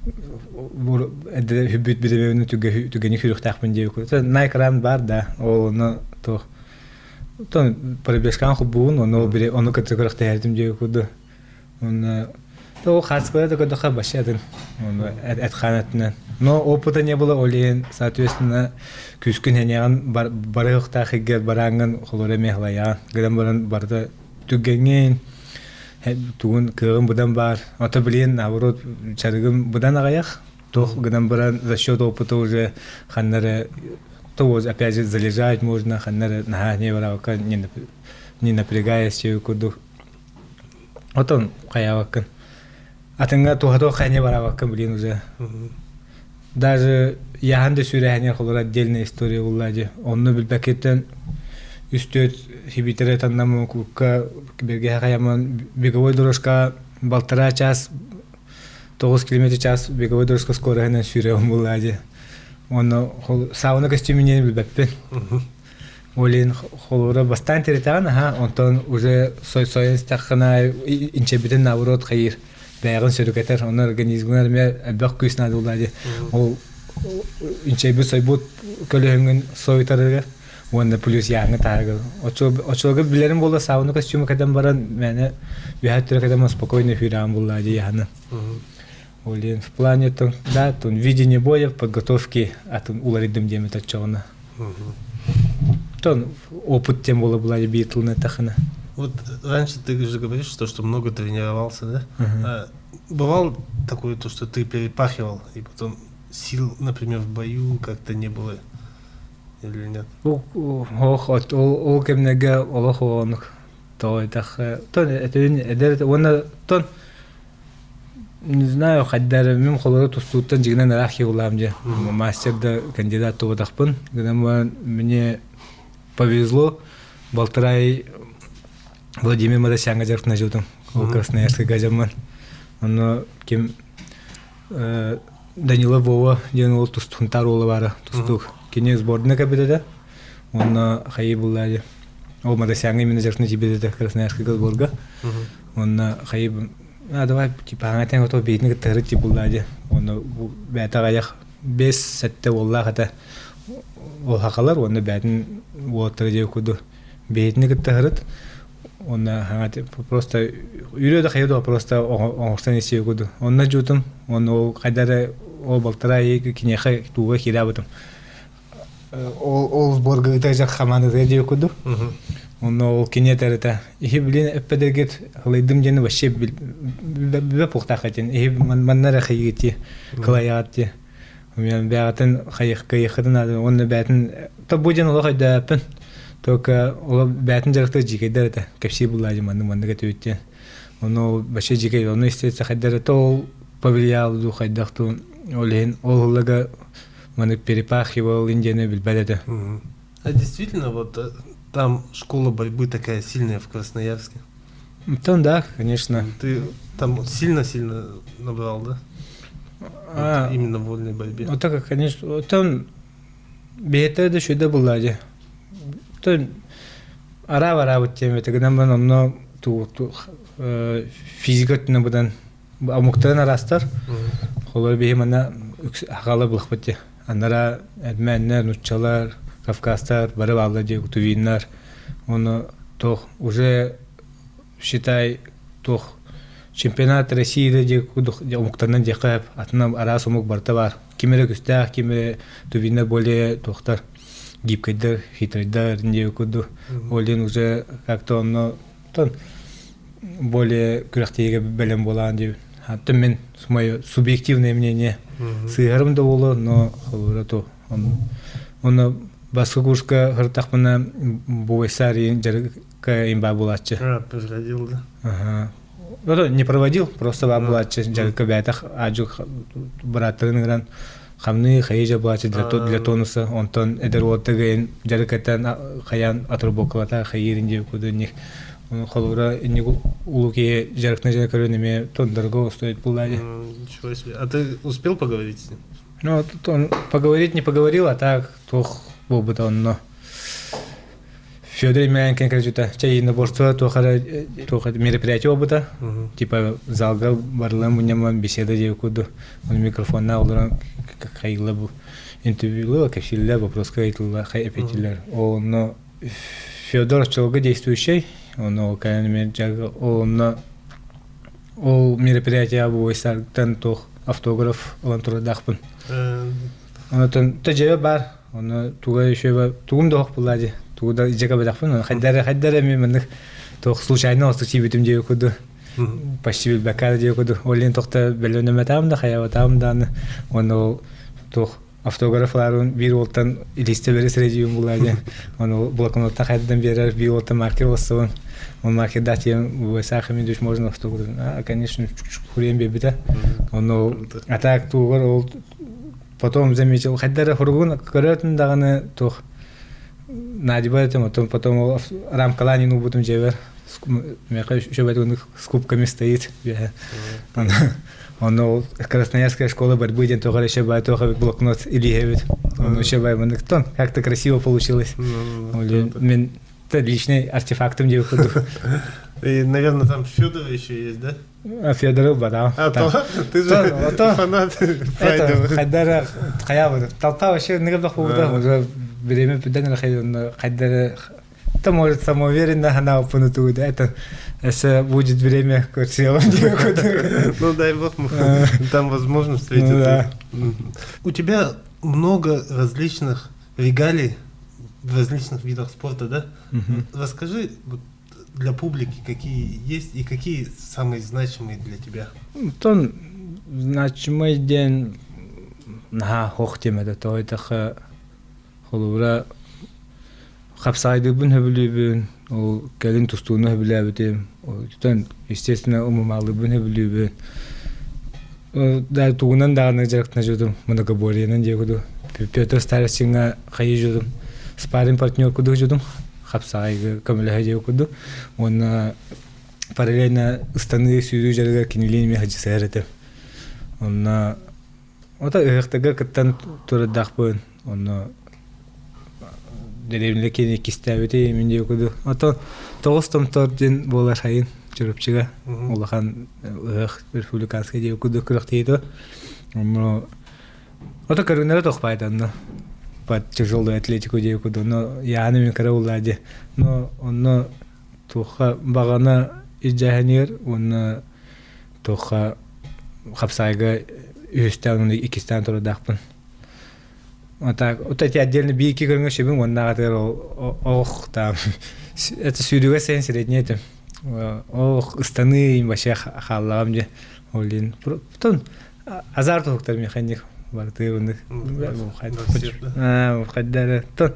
хүбүт биремебин түгэни хүрүхтаахпын диэби курдук. Найкран бар да, ол ону туох тон пробежкаан хубуун, ону ону кытта көрөхтөһөрдүм диэби курдук. Онно то хаачыстыбата да көрдөххө вообще атын. Ону эт хаан өттүнэн. Но опыта не было, ол иһин, соответственно, күүскүн сэниэҕин барыахтаах иггэр барааҥҥын холоро эмиэ халайаҕын. Гынан баран барыта түргэҥҥин, тугун кыаҕын быдан баар. Ото билигин наоборот чарыгым быдан аҕыйах. Туох гынан баран за счет опыта уже ханна эрэ то опять же залежать можно, ханна эрэ наһаа не барабакка не напрягаясь курдук Отон хайаабаккын. Атыҥҥа туһатуох хайне бараабаккын блин уже. Даже яһан да сүүрээһинигэр холор отдельная история булла дии. Онну билбэккиттэн үс-түөрт хибитере таннаммын кулукка бэргэһэ хайаммын беговой дорожка балтараа час 9 километр час беговой дорожка скороһынан сүүрэбин булла дии. Онно сауна костюминен билбэппин. Ол иһин холобура бастаан тиритэҕин аһа, онтон уже сойон истэххинэ инчэбитин наоборот хайыыр, бэйэҕин сөрүкэтэр, онно организмҥар эмиэ элбэх күүс наадалаа дии. Ол инчэйбит сойбут көлөһүҥҥүн сойутарыгар уонна плюс яаҥы таһарыгар. Оччолорго билэрим буолла сауна костюму кэтэн баран мээнэ үөһэ өттүгэр кэтэн спокойно эфирдаан буллаа дии яһаны. Ол иһин в плане да, видение боя, подготовки атын уларыйдым диэмит оччоҕуна. Тон опыт тем было была биир тылынан эттэххинэ. Вот раньше ты же говоришь, что, что много тренировался, да? А, бывал такое, то, что ты перепахивал, и потом сил, например, в бою как-то не было или нет? Ох, ол кэмнэргэ олох оонук тоҕойдах тон этин эдэр уонна тон Не знаю, хайдары мин холоро тустууттан дьигинэн ыраах киһи дьэ. Мастер да кандидат тугутахпын. Гынан мне повезло. Балтарай Владимир Мадасяҥҥа дьарыктана дьыбытым. Ол Красноярскайга дьаммын. Онно ким Данила Вова диэн уол тустуунтаар уола баара тустуук. Кини сбордuna кэлбит этэ. Уонна хайыы буллаа дии. Ол Мадасяҥҥа именно дьарыктана тиийбит этэ Красноярскайга сборга. Уонна хайыы а давай типа аҥа тэҥ ото биитин кытта тип буллаа дии. Уонна бэйэтэ аҕыйах 5-7 уоллаах этэ. Ол хахалар уонна бэйэтин уолаттара дии курдук бэйэтини кытта сырыт. Уонна хаҥа просто үрүө да хайа да просто оҥорсон истиэ курдук. Онно дьуутум, уонна ол хайда эрэ ол балтараа киниэхэ тууга киирээбитим. Ол ол сборга ытык хамаандатыгар диэбит курдук. Онно ол кини этэр этэ иһи билин эппэдэргит хылайдым диэн вообще билбэ пуохтаах этин иһи манна эрэ хайыгыти кылайаат ти мен бэҕэтин хайыхкыйыхытын ады уонна бээтин то бу диэн олох өйдөөппүн только ол бээтин дьарыктар дьиикэйдэр этэ кэпсии буллаа маннык маннык этибит диэн ону вообще дьиикэй ону истиэсэ хайдар это ол повлиял дуу хайдах дуу ол иһин ол ыллага маннык перепахивал индияны билбэт этэ. А действительно, вот там школа борьбы такая сильная в Красноярске? Там, да, конечно. Ты там сильно-сильно набрал, да? Вот именно в вольной борьбе. Вот так, конечно. Там бэйэтэ да шүйдэ булла дии. Тон араа-араа темете гынан онно ту Физика өттүнэн быдан омуктарын араастар. Холор биһи манна хаала булахпыт дии. Аннара эрмээннэр, нуччалар, кавказтар бары бааллар дии, тувиннар. Оны туох уже считай туох чемпионат России да дии омуктарынан диэххэ атына араас омук барыта баар. Ким эрэ күстээх, ким эрэ тувиннар более туохтар гибкайдар, хитрайдар диэби курдук. Ол диэн уже как-то онно более күрэхтэһиигэ бэлэм буолаан диэбит. Аттым мин мое субъективное мнение сыыһарым да буолуо, но холобура то оны баскы курска сырыттахпына Бувайсар дьарыкка имба булааччы. А, проводил, да? Ага. Ну, не проводил, просто баа булааччы дьарыкка бээтэх аадьук бырааттарын ыҥыран хамныы хайы булааччы для тонуса онтон эдэр уоттагайын дьарыкаттан хайаан отработкалата хайыырын диэбит курдук них холобура инник улуу киһи дьарыктан дьарык көрөн эмиэ тон дорого стоит булла Ничего себе. А ты успел поговорить с ним? Ну, он поговорить не поговорил, а так туох буолбута онно. Федор Емельяненко короче, чай единоборство туох эрэ туох мероприятие буолбута. Типа залга барылан мунньаман беседа диэбит курдук. Он микрофонна олорон хайыла бу интервью кэпсииллэр, вопроска ыйытыллар, эпитилер. Онно Федор оччолорго действующий, онно ол ол мероприятие буойсартан туох автограф ылан турардаахпын. Онотон тажеба бар, оны туга еще тугум да ох булла ди. Тугу да ижека бедахпын, хайдара хайдара мен мындык туох случайно осту чибитим диye куду. Почти билбекка диye куду. Олин тохта белөнөмөтам да хаябатам да оны туох автографларын биир уолтан илиисте бере сирэдьиим булаа диэн ону блокнотта хайдан биэрэр биир уолтан маркер олоссубун он маркердаах тиийэн ВСА Хамидович можно автограф а конечно хуриэн биэрбитэ ону а так тугар ол потом заметил хайдара хоругун көрөтүн даҕаны туох наадьыба этим потом потом ол рамкалаан уубутум дьиэбэр миэхэ үчүгэй с кубками стоит Ону Красноярская школа борьбы диэн тоҕо эрэ бай тоҕо блокнот илииһэбит. Ону еще бай тон как-то красиво получилось. Мен личный артефактом диye курдук. И, наверное, там Федор еще есть, да? А Федоров бадал. А, то, ты же фанат Это, Хайдара, хайа толпа вообще нигде худа, уже время пиден Хайдара Это может самоуверенно она да, это если будет время курсилом. Ну дай бог, там возможно встретиться. У тебя много различных регалий в различных видах спорта, да? Расскажи для публики, какие есть и какие самые значимые для тебя. Тон значимый день наһаа хох темада тойтаха Холобура, хапсаайдыырбын сөбүлүүбүн, ол кэлин тустууну сөбүлээбитим. Оттон, естественно, умумаалыырбын сөбүлүүбүн. Да, тугунан даҕаны дьарыктана дьудум, многоборьенан диэ курдук. Петр Старостиҥҥа хайыы дьудум, спарринг партнер курдук дьудум, хапсаҕайга көмөлөһө диэ курдук. Уонна параллельно ыстаныы сүүрүү дьарыгар кинилиин эмиэ сылдьысыһар этим. Онно Ото ыһыахтарга кыттан турардаахпын, онно дэриэбинэ киэн иккистээбити мин диэки курдук. Оттон тоҕус томтор диэн буолар сайын Чурапчыга улахан ыһыах республиканскай диэки курдук күрэхтэһиитэ. Онно ото көрүҥнэрэ тохпайда онно под тяжелую атлетику диэки курдук. Но яаны мин кыра улаа дии. Но онно туохха баҕана илдьээһинигэр уонна туохха хапсаайга үһүстээн уонна иккистээн турардаахпын. Вот так, вот эти отдельно биики көрүҥэ сөбүн уоннаҕатыгар ох там это сүүрүүгэ сайын средний этим. Ох ыстаныы вообще хааллаҕым дьэ. Олин потом азарт уһуктар механик бартыыр хайдары то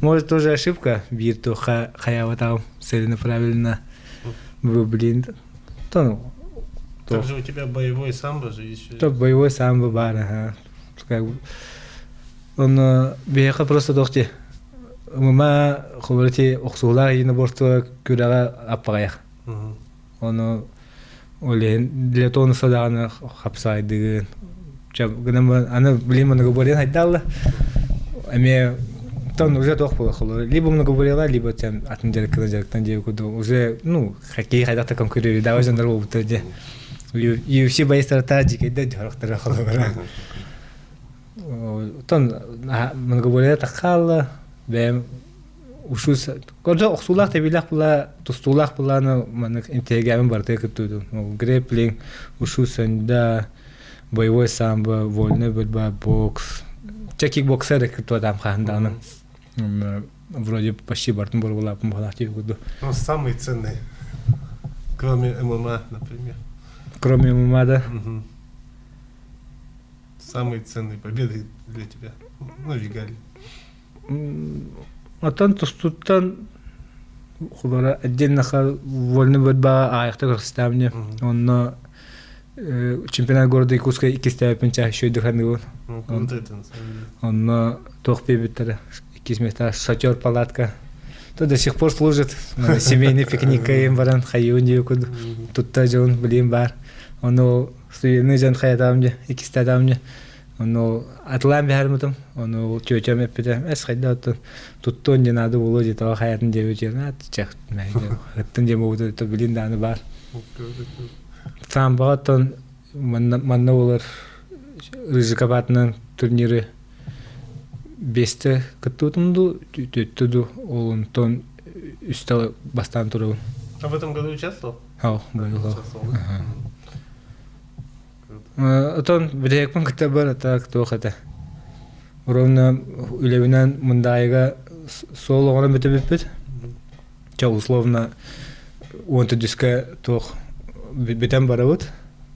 может тоже ошибка биир туохха хайаабатаҕым целенаправленно блин то Также у тебя боевой самбо же еще. То боевой самбо бар, ага. Как бы он биһиэхэ просто тохти мама холорити охсуулаах единоборство күрэҕэ аппаҕайах. Ону ол иһин для тонуса даҕаны хапсаайдыгын. Ча гынан аны билим многоборье хайдаалла. Эмиэ Тон уже туох буолар либо многоборьела, либо там атын дьарыктан дьарыктан диэ курдук уже ну хоккей хайдах да конкурирует дава дьоннор буолбуттар дьэ. UFC боецтара дьикэйдэ дьарыктара холобура. Тон многоборье таххаалла бэйэм ушус кордо охсуулаах тэбиилээх була тустуулаах булааны маннык интегэмин барытыга кыттыытым грэпплинг ушу сэнда боевой самбо вольная борьба бокс чэ кикбоксер кыттуатаам хаһан даҕаны вроде почти бартын боругулааппын баҕалаах дии курдук. Ну, самый ценный, кроме ММА, например. Кроме ММА, да? Самые ценные победы для тебя, ну, Вигаль. Оттон тустууттан холоро отдельно вольный борьба аайахта көрсүтаамне. Онно чемпионат города Якутска иккистээбиппин чаа еще дыханыгын. Онно туох биэбиттэрэ иккис места шатер палатка. То до сих пор служит. Семейный пикник им баран хайыын диэкуд тутта дьон билим бар. Ону студенты дьон хайатаам дьэ иккистээтэм дьэ. Ону атылаан биһэрмитим. Ону тетям эппитэ эс хайда оттон туттуон диэн наада буолуо дии тоҕо хайатын диэбит диэн чэх ыттын диэн буолбута билин дааны баар. Самбаҕа оттон манна манна буолар Рыжикабатынан турниры биэстэ кыттыбытым дуу, түөттэ дуу, ол онтон үстэ бастаан турабын. А в этом году участвовал? Ау, быйыл. Отон бүтэһикпин кытта бар так туох этэ. Ровно үлэбинэн Мындаайыга суол оҥорон бүтэ Чэ, условно 14-кэ туох бүтэн барабыт.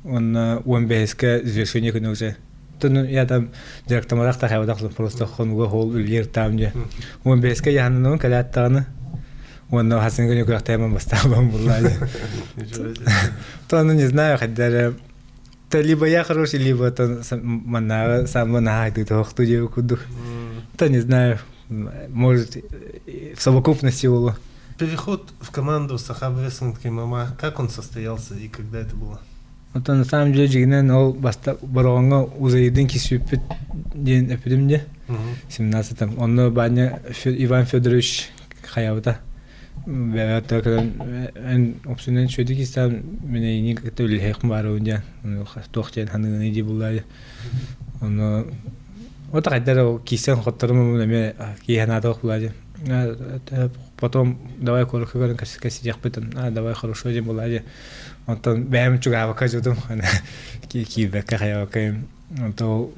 Уонна 15-кэ завершение күнэ уже. Тон я там дьарыктамарах та хайбатах просто хонуга хоол үллер там же. 15-кэ яһаннанабын кэлээт даҕаны. Уонна хасын күнү күрэхтээмэн бастаабан булла. То ну не знаю, хотя то либо я хороший, либо то маннааҕы самы наһаа тохту диэби курдук. То не знаю, может, в совокупности было. Переход в команду Саха Рестлинг ММА, как он состоялся и когда это было? Оттон на самом деле дьигинэн ол баста Бороҕоҥҥо Узайдын кисүүппүт диэн эппитим дии. 17-там. Онно Баня Иван Федорович хайабыта. Бэбэттэ кэлэн эн опсунан сүөдүк истээн мин эйини кытта үлэһиэхпин баарыбын диэн туох диэн ханыгыны дии буллаайы. Ону вот хайдар кисэн хотторум эмиэ киһи наада буллаайы. Потом давай коротко көрөн кэсиэхпит, а давай хорошо диэн буллаайы. Онтон бэйэм чугаабакка дьудум киирбэккэ хайабакка онто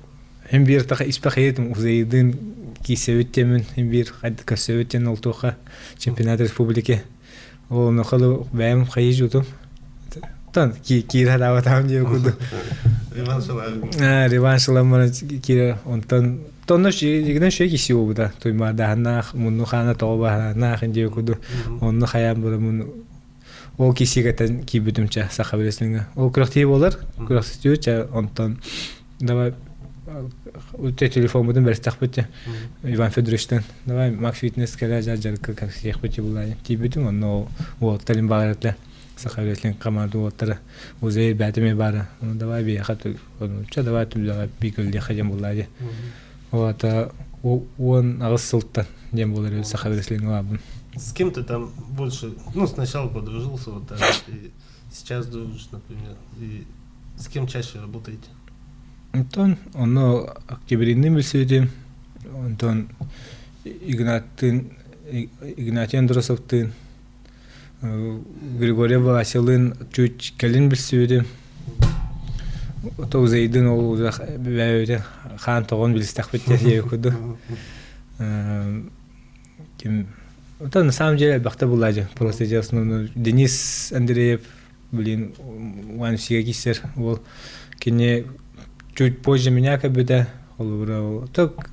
Хим биир таха испэхиэтим узайдын киисэбит темин хим биир көрсөбүт тен олтуха чемпионат республики ол нохолу бэйэм хайы жутум тан киир хадаабатаам диэ курдук реванш ылан киир онтон тонно жигинен шөй киси буолбута туймаардаһаннаах мунну хаана тоҕо баһанаах диэ курдук онну хайаан була ол кисигэтэн киирбитим чэ саха билесиҥэ ол күрэхтии буолар күрэхситүү чэ онтон давай телефоммутун бэристэхпит Иван Федоровичтан давай Макс Фитнес кэлэ дьарыкка кэпсиэхпит булаайы тиийбитим онно уолаттар им баар саха рестлинг команда уолаттара музей бээтими баара давай биэхэ чэ давай түлэҕэ биикөллиэхэ диэн буллаайы вот 18 сылтан диэн буолар саха рестлинг баабын. С кем ты там больше, ну, сначала подружился, вот так, и сейчас дружишь, например, и с кем чаще работаете? Онтон онно октябринныын билсибитим. Онтон Игнаттыын Игнатий Андросовтыын Григорий Василыын чуть кэлин билсибитим. Ото Узайдын ол бэйэбитин хаан тоҕон билистэхпит диэн курдук. Ким Ото на самом деле элбэхтэ булаадьы. Просто основной Денис Андреев блин One киссер ол кини чуть позже меня кэлбитэ холобура так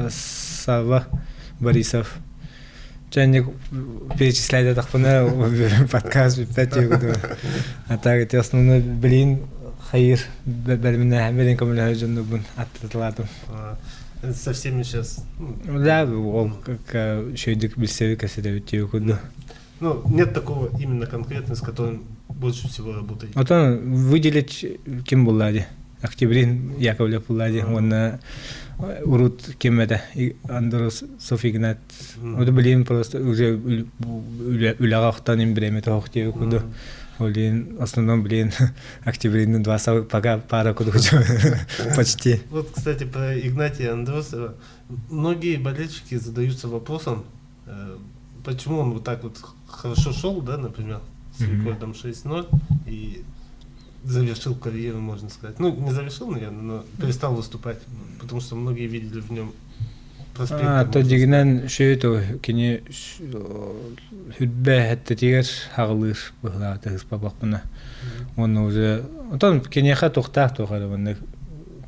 Сава Борисов Чэнник перечислять тахпына подкаст бүппэт диэкуду. А так эти основной блин хайыр бэлминэ бэлин көмөлөһө дьоннубун аттатылаатым. Со всеми сейчас. Да, ол шөйдүк билсеби кэсэтэбит диэкуду. Ну, нет такого именно конкретно, с которым больше всего работаете. Отон выделить ким булла ди. Октябрин Яковлев булла уонна урут ким этэ Андросов Игнат. Вот блин просто уже үлэҕэ охтон им бириэмэ тоһох диэбит курдук. Блин, в основном, блин, Октябрин два пока пара курдук почти. Вот, кстати, про Игнатия Андросова. Многие болельщики задаются вопросом, почему он вот так вот хорошо шел, да, например, с рекордом 6-0 и завершил карьеру, можно сказать. Ну, не завершил, наверное, но перестал выступать, потому что многие видели в нем проспект. А, то дигинэн шөйто кини хүлбэ хэттэтигэр хаҕылыыр быһылаата ыспапахпына. Уонна уже отон киниэхэ тухтаах туох эрэ маннык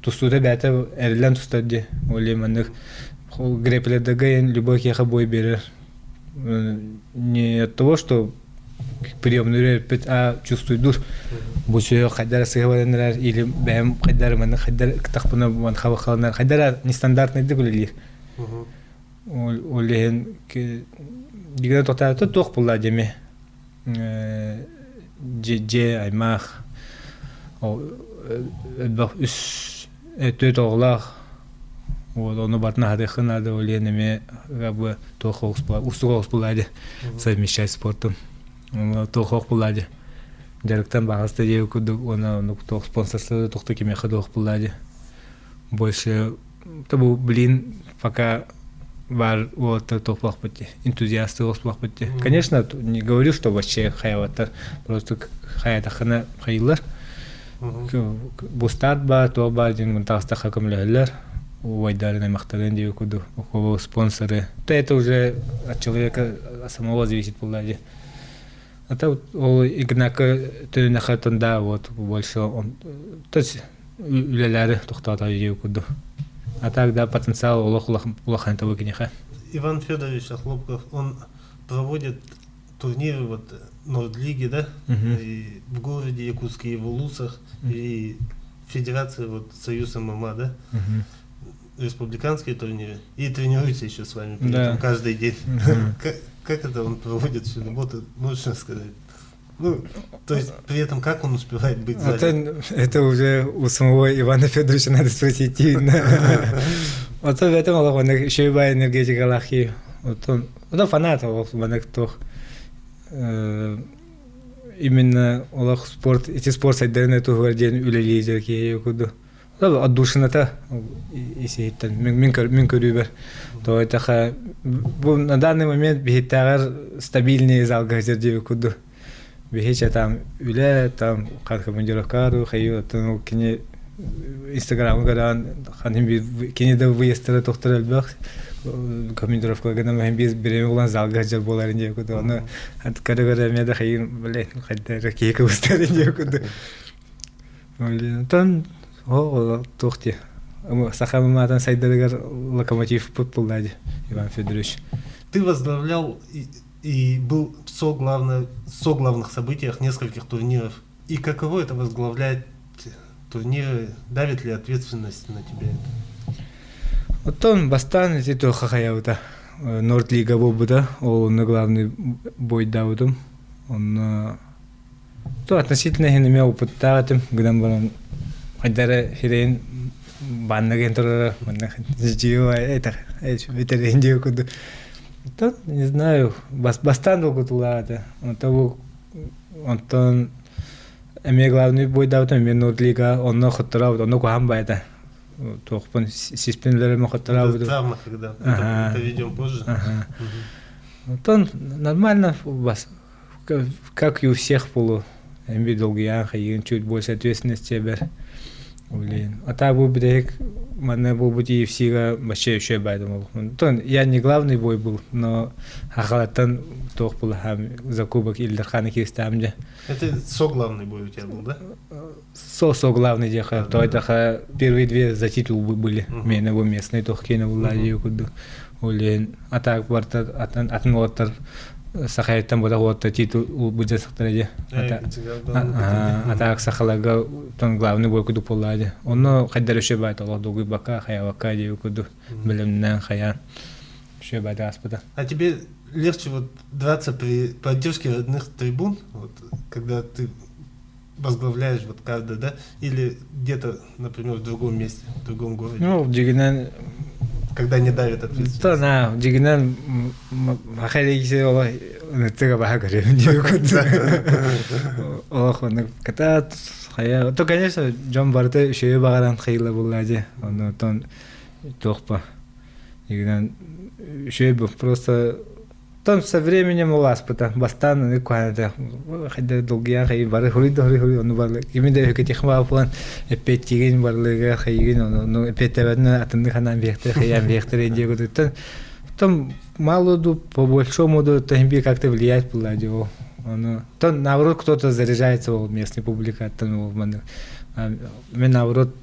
тустуута бэйэтэ эриллэн тустар дии. Ол маннык греплердергэ любой киһиэхэ бой биэрэр. Не от того, что приемнуур эппит а чувствуйдур бу сүһүөх хайдара сыһа или бэйэм хайдара маннык хайдар тахпына ман хабахаланар хайдара нестандартныйдык үлэлиир ол иһин дигэн тохтоото туох булла деми дьиэ аймаах элбэх үс төрт оҕолоох вот ону барытын аһатыаххын наада ол иһин эмиэ бу туох уустук оҕус булла дии совмещать спортун туох ох булла дии дьарыктан баҕаста диэбит курдук уонна оннук туох спонсорство тухта кимиэхэ туох булла дии больше бу блин пока бар уолаттар туохпахпыт дии энтузиасты оҕуспахпыт дии конечно не говорю что вообще хайабаттар просто хайатаххына хайыылар бустаат баар туох баар диэн мунтаҕастахха көмөлөһөллөр убайдарын аймахтарын диэби курдук у кого спонсоры то это уже от человека самого зависит буолла дии а то ол Игнака төрүнэхэ да вот больше он то есть үлэлээри тохтоото диэби курдук а так да потенциал олох улахан тобу киниэхэ Иван Федорович Охлопков, он проводит турниры вот Нордлиги, да, и в городе Якутске, и в Улусах, и Федерация вот Союз ММА, да, республиканские турниры, и тренируется еще с вами при этом каждый день. Как, как это он проводит всю работу, можешь сказать? Ну, то есть при этом как он успевает быть занят? Это, это уже у самого Ивана Федоровича надо спросить. Вот в этом олох еще и энергетикалаах Оттон оно фанат олох маннык туох именно олох спорт ити спорт сайдарын туһугар диэн үлэлиир киһи курдук отдушината исиһиттэн мин көрүүбэр то это бу на данный момент биһиттээҕэр стабильный залга сылдьар диэбит курдук биһичэ там үлэ там командировка хайыы оттон кини инстаграмы көрөн ханын кини да выездтара тохтор элбэх командировка гынан мин биир бириэмэ булан залга сылдьар буоларын диэки курдук ону көрө-көрө эмиэ да хайын блин хайда эрэ киһи кыбыстарын диэки курдук Онтон ол туох дии саха ММА-тан сайдарыгар локомотив булла дии Иван Федорович. Ты возглавлял и был в соглавных событиях нескольких турниров. И каково это возглавлять турниры? Давит ли ответственность на тебя это? Оттон бастаан ити туохха хайабыта Норд-лига буолбута ол онно главный бойдаабытым онно то относительно иһин эмиэ опыттаах этим гынан баран хайдара сирэйин баанныгын турара манна этэр диэ курдук то не знаю бастаан долгутулаата онто онтон эмиэ главный бойдаабытым эмиэ Норд-лига онно хотторообут онно куһаан байда туохпун сиспин үлэрим хотторообут Травма когда это ведем позже. Онтон нормально как и у всех полу эмби долгуйаан хайыын чуть больше ответственности бэр блин а так бу бүтэһик манна буолбут UFC-га вообще еще байдым тон я не главный бой был но хахалаттан туох булахам за кубок Ильдархана киристаам дьэ Это со-главный бой у тебя был, да? Со-со главный диэхэ то это первые две за титул были миэнэ бу местный туох киэнэ буллаа дии курдук Улин а так барта атын атын уоттар сахайттан була уотта титул быдьа сахтара дии а так сахаларга тон главный бой курдук буоллаа дии онно хайдар өшө баайт олох дугуйбакка хайабакка дии курдук билимнэн хайаан өшө баайт ааспыта. А тебе легче вот драться при поддержке родных трибун, вот, когда ты Возглавляешь вот каждый, да? Или где-то, например, в другом месте, в другом городе? Ну, дьигинэн... Когда не давит ответственность. Да, на, дьигинэн хахайы ола ныттыга баха көрөм диэкут. Олох оннук катаат хайа то конечно дьон барыта үчүгэй баҕаран хайыла булла дии. Оннуттан туохпа. Дьигинэн үчүгэй просто Там со временем улааспыта. Бастаан аны куһаната хайда долгуйан хайы бары хуруй да хуруй хуруй ону бары кими да өкетих маапылан эппиэттиигин барлыга хайыгын ону эппиэттээбэтин атыннык ханаан биэхтэр хайаан биэхтэр диэгутуттан там мало ду по большому ду то как-то влиять была дьо ону то наоборот кто-то заряжается ол местный публика аттан ол маны мен наоборот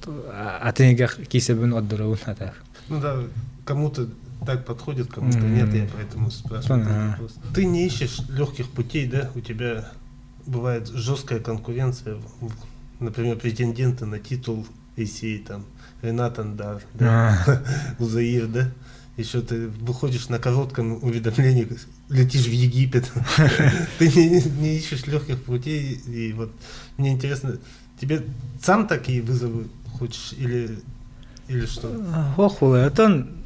атын кисебин отдоробун атах Ну да, кому-то так подходит, кому-то нет, я поэтому спрашиваю этот вопрос. Ты не ищешь легких путей, да? У тебя бывает жесткая конкуренция, например, претенденты на титул ACA, там, Ренат Андар, да, Узаир, да? Еще ты выходишь на коротком уведомлении, летишь в Египет. Ты не, не ищешь легких путей. И вот мне интересно, тебе сам такие вызовы хочешь или или что? Ох, отон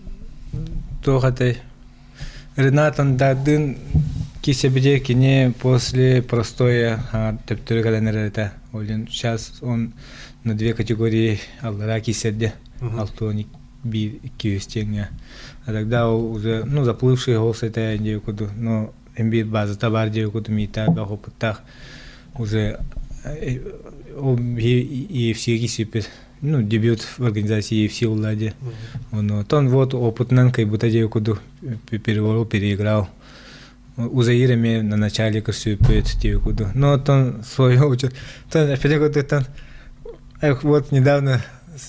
туох этэй Ренат Андардын кисэбидэ кини после простоя төптөрү кэлэн эрэр этэ. Ол сейчас он на две категории аллара кисэрдэ. Алтуон биир икки үс тиэҥҥэ. А тогда ол уже ну заплывший голос этэ диэ курдук но эмби базата бар диэ курдук миитаа бэх опыттаах уже ол EFC кисиппит ну, дебют в организации UFC Улади. Он, он вот опытынан как будто куду перевел, переиграл. У Заира на начале көрсүппүт куду. Но он свою очередь. Тон опять тон вот недавно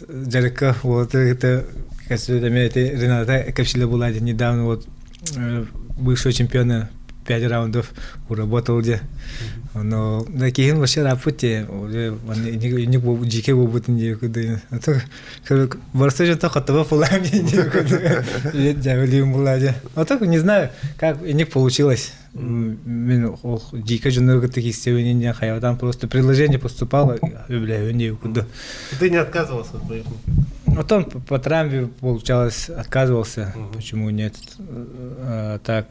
дьарыкка вот это Рената кэпсилэ буолаadi недавно вот бывшего чемпиона пять раундов уработал де. Но да киһин вообще раппыт уже иник жике буолбутун дии куду. Барса же то хотоба пулами дьяволим булади. А так не знаю, как иник получилось. Мен ол жике жонорго тихистебин хайвадан просто предложение поступало, бля, куду. Ты не отказывался от боев? Потом по травме получалось, отказывался. Почему нет? А, так,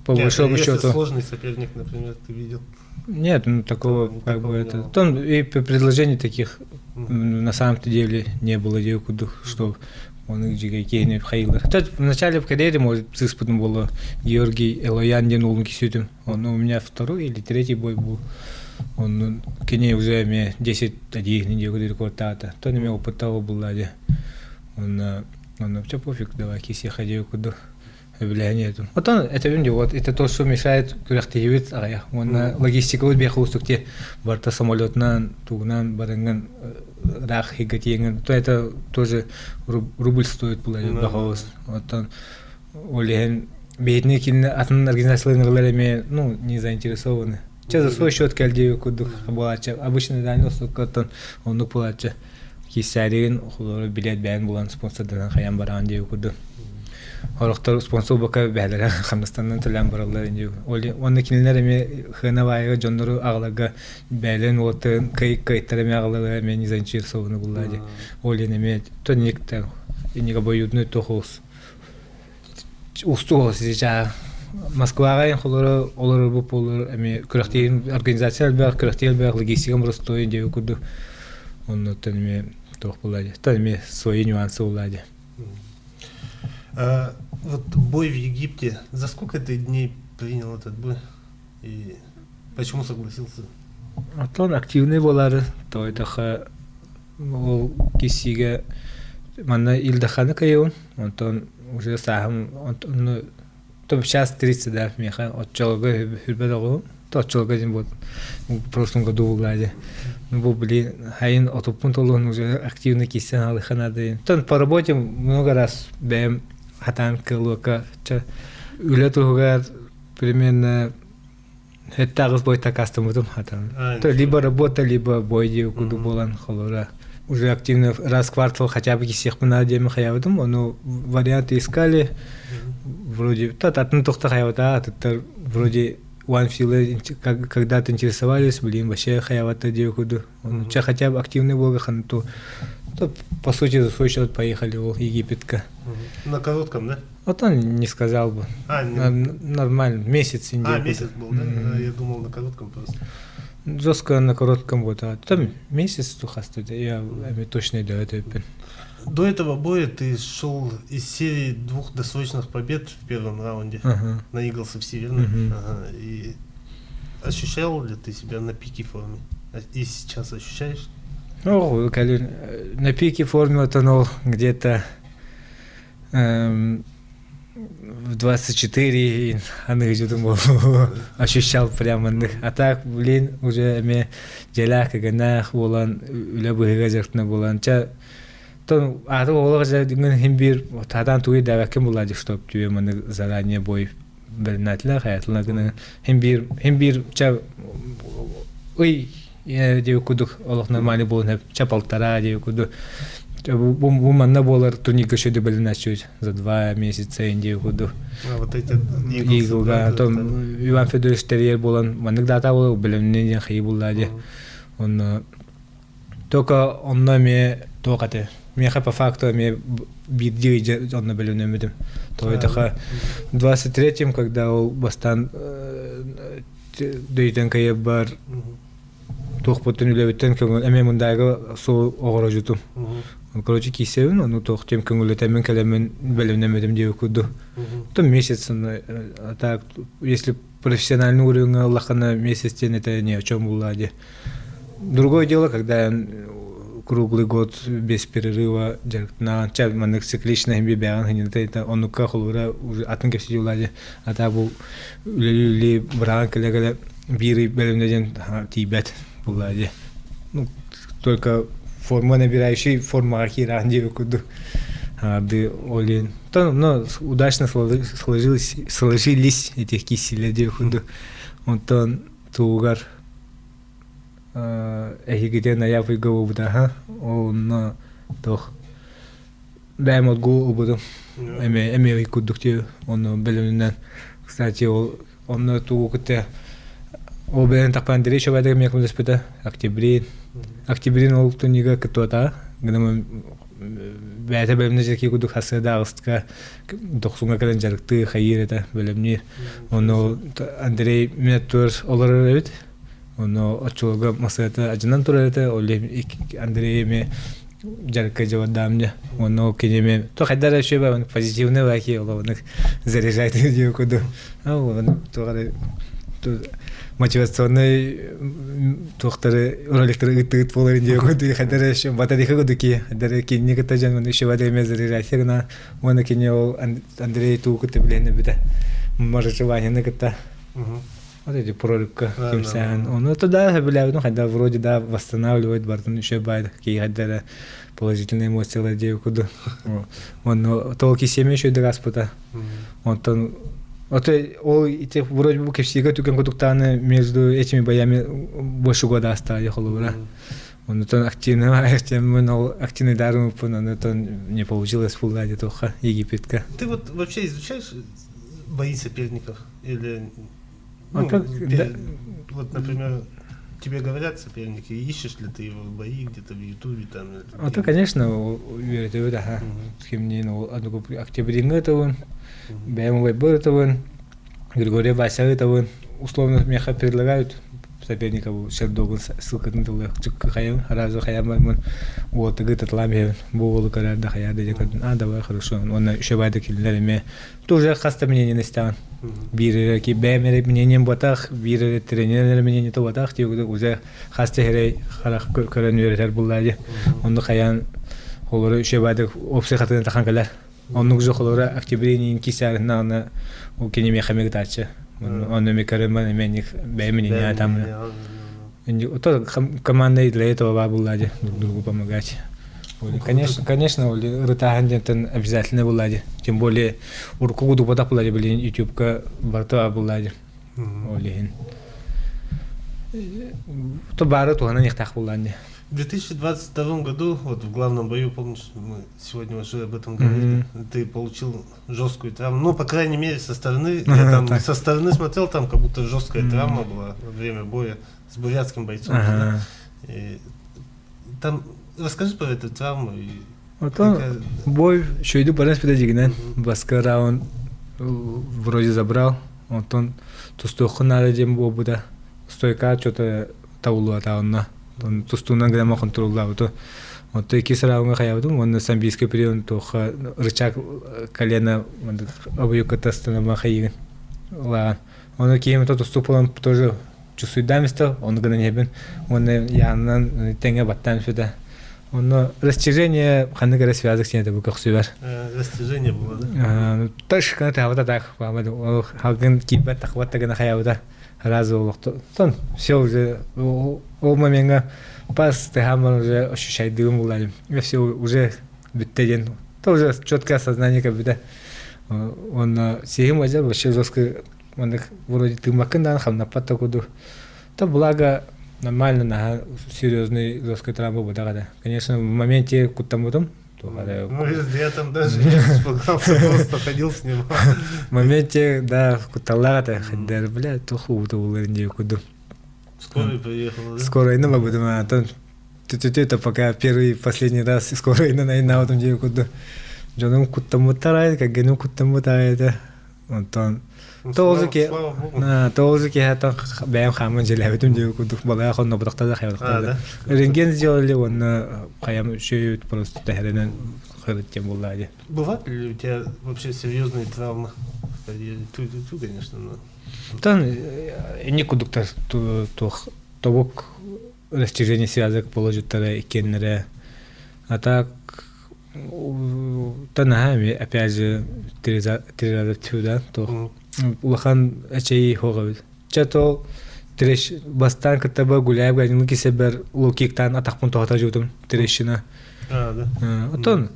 по Нет, большому если счету. сложный соперник, например, ты видел. Нет, ну такого То, как такого бы не это. было. Там и предложений таких на самом-то деле не было девку, что он их хайылар. В начале в карьере, может, сыспытым было Георгий Элоян ден улун кисүтүм. Он у меня второй или третий бой был. Он кене уже мне 10-1 неделю рекорд То не опыт того был, Он он вообще пофиг, давай кисе ходил куда влияние. Вот он, это вот это то, что мешает күрэхтэһиибит аҕыйах. Уонна логистикабыт биэхэ уустук те барыта самолетынан, тугунан барыҥҥын ыраах иһгэ тиэҥҥин. То это тоже рубль стоит была баҕабыз. Оттон ол иһин биһитини кинини атын организацияларыгар эмиэ ну не заинтересованы. Че за свой счет кэлдии курдук буолааччы. Обычно дальний оттон оннук буолааччы. Киссээригин холору билет бэйэн булан спонсорданан хайан бараан диэ курдук. Хорохтор спонсор бока бэһэлэрэ хамнастанан төлөөн бараллар инди. Онно кинилэр эмиэ хына баайга дьоннору аҕаларга бэйэлэрин уоттарын кыайтар эмиэ аҕалалара эмиэ не заинтересованы буллаа ди. Ол иһин эмиэ тоник инига обоюдный тохоус устуох сичаа Москваҕа холоро олорор бу буолар эмиэ күрэхтиин организация элбэх күрэхтии элбэх логистика простой диэби курдук оннуттан эмиэ туох буолла дии тон эмиэ свои нюансы буолла дии А, вот бой в Египте, за сколько ты дней принял этот бой и почему согласился? Оттон активный буолары тойтаха ол киссигэ манна Ил Даханы кайыбын онтон уже сааһым онно то сейчас 30 да миэхэ оччолорго хүрбэт оҕуһум то оччолорго дим вот в прошлом году буолла ну бу блин хайын отуппун толуон уже активно киссен алыха надо тон по работе много раз бэйэм хатаан кылуока үлэ туһугар примерно Сэттэ аҕыс бой такаастаммытым хатан. То либо работа, либо бой диэ курдук буолан холура. Уже активно раз в квартал хотя бы кисиэхпин надо диэми хайабытым, ону варианты искали. Вроде та атын тохта хайабыта, атыттар вроде One Feel когда-то интересовались, блин, вообще хаявата диэкуду. Че хотя бы активный блога ханту. То, по сути, за свой счет поехали в Египетка. На коротком, да? Вот он не сказал бы. А, не... Нормально, месяц А, месяц был, да? Mm-hmm. Я думал, на коротком просто. Жестко на коротком вот, а там месяц тухасты, я точно да, это До этого боя ты шел из серии двух досрочных побед в первом раунде на Eagles FC, верно? Uh-huh. Ага. И ощущал ли ты себя на пике формы? И сейчас ощущаешь? Ну, на пике формы вот оно где-то в 24 аны думал ощущал прямо а так блин уже эме дьэлээх кэгэнээх буолан үлэ быһыга дьарктына буолан ча тон аты олох дьэ хим биир тадан тугу дээбэккин булла чтоб тебе маны заранее бой бэринэтилэр хаятылар гына хим биир хим биир ча ый диэбит курдук олох нормальный буолан ча полтора диэбит курдук бу манна буолар турнирга шөдө бэлинэччүт за 2 месяца диэбит курдук Вот эти Eagle-га том Иван Федорович тэрийэр буолан маннык дата буолар бэлэмнин диэн хайы булла дии онно только онно эмиэ туох этэ миэхэ по факту эмиэ биирдии ыйдьа онно бэлэмнэммитим то это в 23-м когда ол бастаан дөйтөн кайыбар туохпуттан үлэбиттэн көҥүл эмиэ мындайга суу оҕорожутум короче киисэбин ону туох тем көҥүллэтэммин кэлэммин бэлэмнэммитим диэбит курдук то месяц а так если профессиональный уровень ыллаххына месяц диэн это ни о чем булла ди другое дело когда круглый год без перерыва дьарыктанаан ча маннык циклично би бэҕэн хинилте оннукка холура уже атын кэпсии ди ата бу үлэлии быраҕан кэлэ-кэлэ биир бэлэмнэ диэн тиийбэт булла ди ну только форма набирающий формаҕа киираҕын диэбит курдук арды олин то но удачно сложилось сложились этих киселер диэбит курдук онтон тугар эһигитен аяп ыйга буолбута онно туох бэйэм отгул ылбытым эме эме ый курдук дии онно бэлэмнэн кстати ол онно тугу кытта ол бэлэн тахпан Андрей Шабадыга миэхэ көмөлөспүтэ октябрин октябрин ол тунига кыттуотаа гынан бэйэтэ бэлэмнэ дьэрки курдук хасыада аҕыстка дохсуҥҥа кэлэн дьарыктыы хайыыр этэ бэлэмниир онно Андрей минут олорор эбит онно оччолорго масыата адьынан турар этэ ол Андрей эми дьарыкка дьабардаам дьэ онно кини эми то хайдар еще позитивный лаки олобунук заряжает диэн курдук туох эрэ мотивационный туохтары роликтары ыттыгыт буоларын диэн курдук хайдар еще батарейка курдук ки хайдар кинини кытта дьон еще время заряжайся гына уонна кини ол Андрей туу кытта билиһинэ бүтэ может Ваняны кытта вот эти прорывка кимсээн ону туда сөбүлээбитим хайда вроде да восстанавливает бартын еще баар кии хайда положительные эмоциялар диэби курдук онно тол кисиэми еще аспыта онтон ото ол ити вроде бы кепсиге түгэн кудуктааны между этими боями больше года оставили холобура онутон активный ол активный дарым онутон не получилось фуллади тоха Египетка. Ты вот вообще изучаешь бои соперников или А ну, как, да. Вот, например, тебе говорят соперники, ищешь ли ты его бои где-то в Ютубе там? А то, конечно, үөрэтебит аха. Кимниин октябриҥҥа ытабын, бэйэм убайбар ытабын, Григорий Вася ытабын. Условно миэхэ предлагают соперника Шердогун ссылкатын тылы хайым, разу хайам бармын уотыгы татлам иһэбин. Бу уолу көрөр да хайа да көрдүн. А, давай, хорошо. Онно еще байды киллер эме. Тоже хаста мнение истэҕин. Биир ки бэйэм эрэ мнением буотах, биир эрэ тренер мнение буотах, уже хаста эрэ харах көрөн үөрэтэр буллаа дии. Онну хайаан холору үчүгэй баайдык общий хатыгын тахан кэлэр. Оннук же холоро октябренин кисаарына ол кини миэхэ мигытааччы. Онно ми көрөмөн эме бэйэм мнение там. То команда для этого баа буллаа дии друг другу помогать. Конечно, конечно, ырытааһын диэнтэн обязательно буллаа дии. Тем более урукку кудупатах буллаа дии билин ютубка барыта буллаа дии. Ол иһин. То баары туһанан иэхтээх буллаан дии. В 2022 году, вот в главном бою, помнишь, мы сегодня уже об этом говорили, ты получил жесткую травму. Ну, по крайней мере, со стороны, я там со стороны смотрел, там как будто жесткая травма была во время боя с бурятским бойцом. Да? И там расскажи про эту травму. И Потом бой еще иду баран спида Баска раунд вроде забрал. Онтон тустуоххун наада диэн буолбута. Стойка что-то табыллыбатаҕына. Тустуунан гына хонтуруоллаабыта. Онто иккис раундҥа хайаабытым уонна самбийский прием туохха рычаг колено обуйукка тастанама хайыгын ылаан. Ону киһим тустуук буолан тоже чувствуйдаан истэ, ону гынан иһэбин. Уонна яанынан тэҥэ баттаан испитэ. Онно растяжение ханнык эрэ связок сиэнэтэ бу көхсүбэр. Растяжение было, да? Ташкана таабата так, ол халгын киирбэт тахбат да гына хайабыта разы олохтон все уже ол моментга пас тыһааммар уже ощущайдыгым булларым. Все уже бүттэ диэн. То уже четкое осознание как бы Он сиһим ажар вообще жестко маннык вроде тыыммаккын даҕаны хамнаппат да курдук. То благо нормально наһаа серьезный жесткой травма буолбатах этэ. Конечно, в моменте куттаммытым. Ну, я там даже не испугался, просто ходил с ним. В моменте, да, кутталлаах этэ. Хайдары, бля, туох уубута булларын диye курдук. Скорая приехала, да? Скорая бабытым, антон это пока первый и последний раз скорая на на диye курдук. Дьонум куттаммыттар кэргэним куттаммыт это. Онтон тоҕус тоҕус киһи бэйэм хааман дьиэлээбитим диэки курдук балайа хоннобутахта да хайабатахта да рентген сделали уонна хайам үчүгэй просто тэһэринэн хырыт диэн буолла дии. Бывают ли у тебя вообще серьезные травмы? Ту-ту-ту, конечно, но... Тон инник курдуктар туох тобук растяжение связок положуттара иккиэннэрэ. А так Танаһа опять же три раза да туох улахан эчэйии суох эбит. Чэ то бастаан кытта гуляй гайнын кисэбэр лоу-киктаан атахпын тоһото жуутум трещина. А, да. Оттон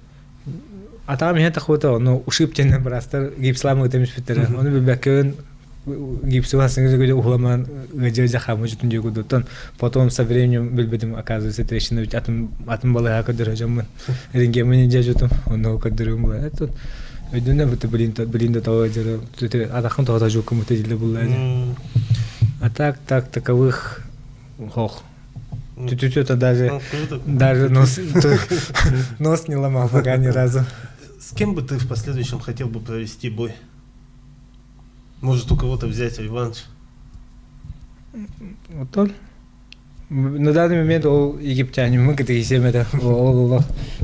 атаҕым иһэн тахыбыта ону ушиб диэн быраастар гипслаам ыытан испиттэрэ. Ону билбэккэбин гипсу хасыҥы уһуламан ыадьа хаамы жутун диye курдуктан потом со временем билбитим оказывается трещина ведь атын атын балыһа көрдөрө дьоммун рентгеммин дьэ жутум онно көрдөрүм була тут өйдөнө бут блин блин да того дьара атахын тоҕото жуккум бут диле булла а так так таковых хох Чуть-чуть даже даже нос нос не ломал пока ни разу. С кем бы ты в последующем хотел бы провести бой? Может, у кого-то взять реванш? Вот он. На данный момент ол египтянин, мы это ол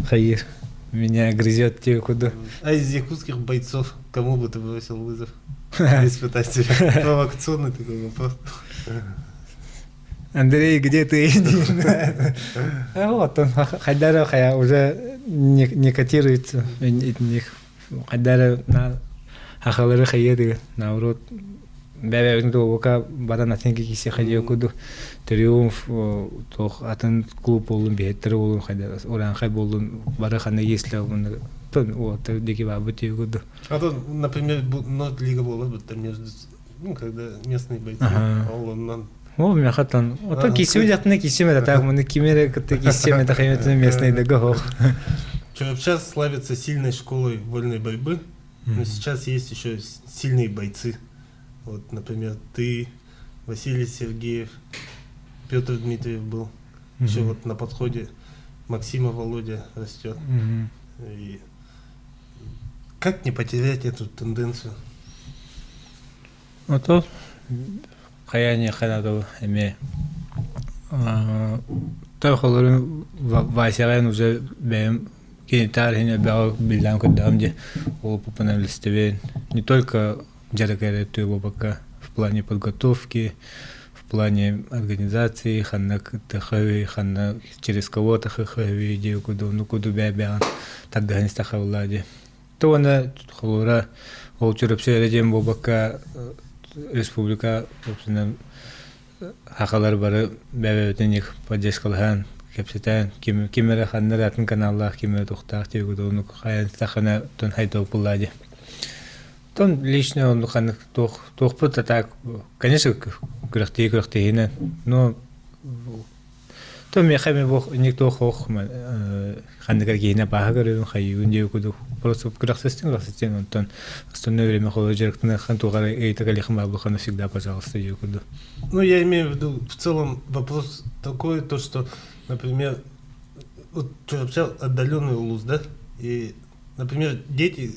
хайыр. Меня грызет те куда. А из якутских бойцов кому бы ты бросил вызов? Испытать себя. Провокационный такой вопрос. Андрей, где ты? Вот он, Хайдаров хайа уже не, не котируется них. Хайдары на хахалары хайыды, наоборот, бэбэбин туока баран атын киси хайы куду триумф тох атын клуб болун биһеттер болун хайда уранхай болун бары хана если тон вот дики бабы куду. А то, например, Норд Лига была бы там между, ну, когда местные бойцы, ол оннан О, мяхатан. Ото кисим жактына кисим это так, муну кимере кытты кисим это хайметин местный дого. Чурапча славится сильной школой вольной борьбы, но сейчас есть еще сильные бойцы. Вот, например, ты, Василий Сергеев, Петр Дмитриев был. Еще вот на подходе Максима Володя растет. И как не потерять эту тенденцию? Ото хайа ханадо эме той холорун Васяҕын уже бэйэм кинитаар хин бэҕэ биллээн көрдөҕүм дии ол пупана билистибин не только дьарык эрэ буолбакка в плане подготовки в плане организации ханна тахави ханна через кого тахави дии куду ну куду бэбэҕин тардыһан истахабыллаа дии то уонна холура ол чурапчы эрэ диэн буолбакка республика собственно Хахалар бары бэйэ-бэйэбитин поддержкалаһан, кэпсэтэн, ким, ким эрэ ханна эрэ атын каналлаах, ким эрэ тухтаах диэбит оннук хайан сахана тон хайдах буллаа дии. Тон лично оннук ханнык туох туохпут а так, конечно, күрэхтии күрэхтиһинэн, но. То миэхэ эми бу никто хоох ханныгар киһинэ бааһа көрөбүн хайыыбын диэби курдук просто күрэхтэстин күрэхтэстин онтон остальное время холо дьарыктаныаххан туох эрэ ыйыта кэлиэххин баҕарбыххына всегда пожалуйста диэби курдук. Ну, я имею в виду, в целом вопрос такой, то, что, например, вот вообще отдаленный улус, да, и, например, дети,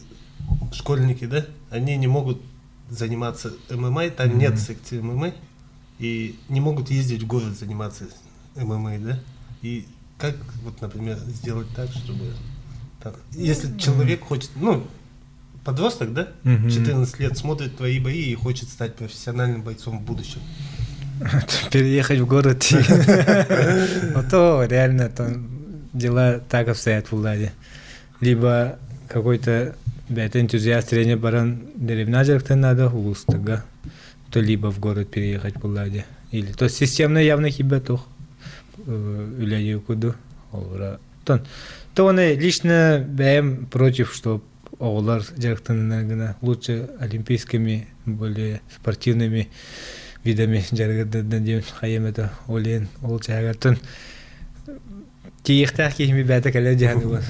школьники, да, они не могут заниматься ММА, там нет секции ММА, и не могут ездить в город заниматься ММА, да? И как вот, например, сделать так, чтобы там, если человек хочет, ну, подросток, да, 14 лет смотрит твои бои и хочет стать профессиональным бойцом в будущем. Переехать в город. А то реально там дела так обстоят в Владе. Либо какой-то бэйэтэ энтузиаст тренер баран дэриэбинэ дьарыктан наада улуустарга, то либо в город переехать буолла или то системно явно киирбэт туох үлэлии курдук олора тон то оны лично бэйэм против что оҕолор дьарыктанынар гына лучше олимпийскими более спортивными видами дьарыгырдардан диэн хайыам этэ ол иһин ол чааһыгар тиийиэхтээх киһими бэйэтэ кэлэр дьаһаныбын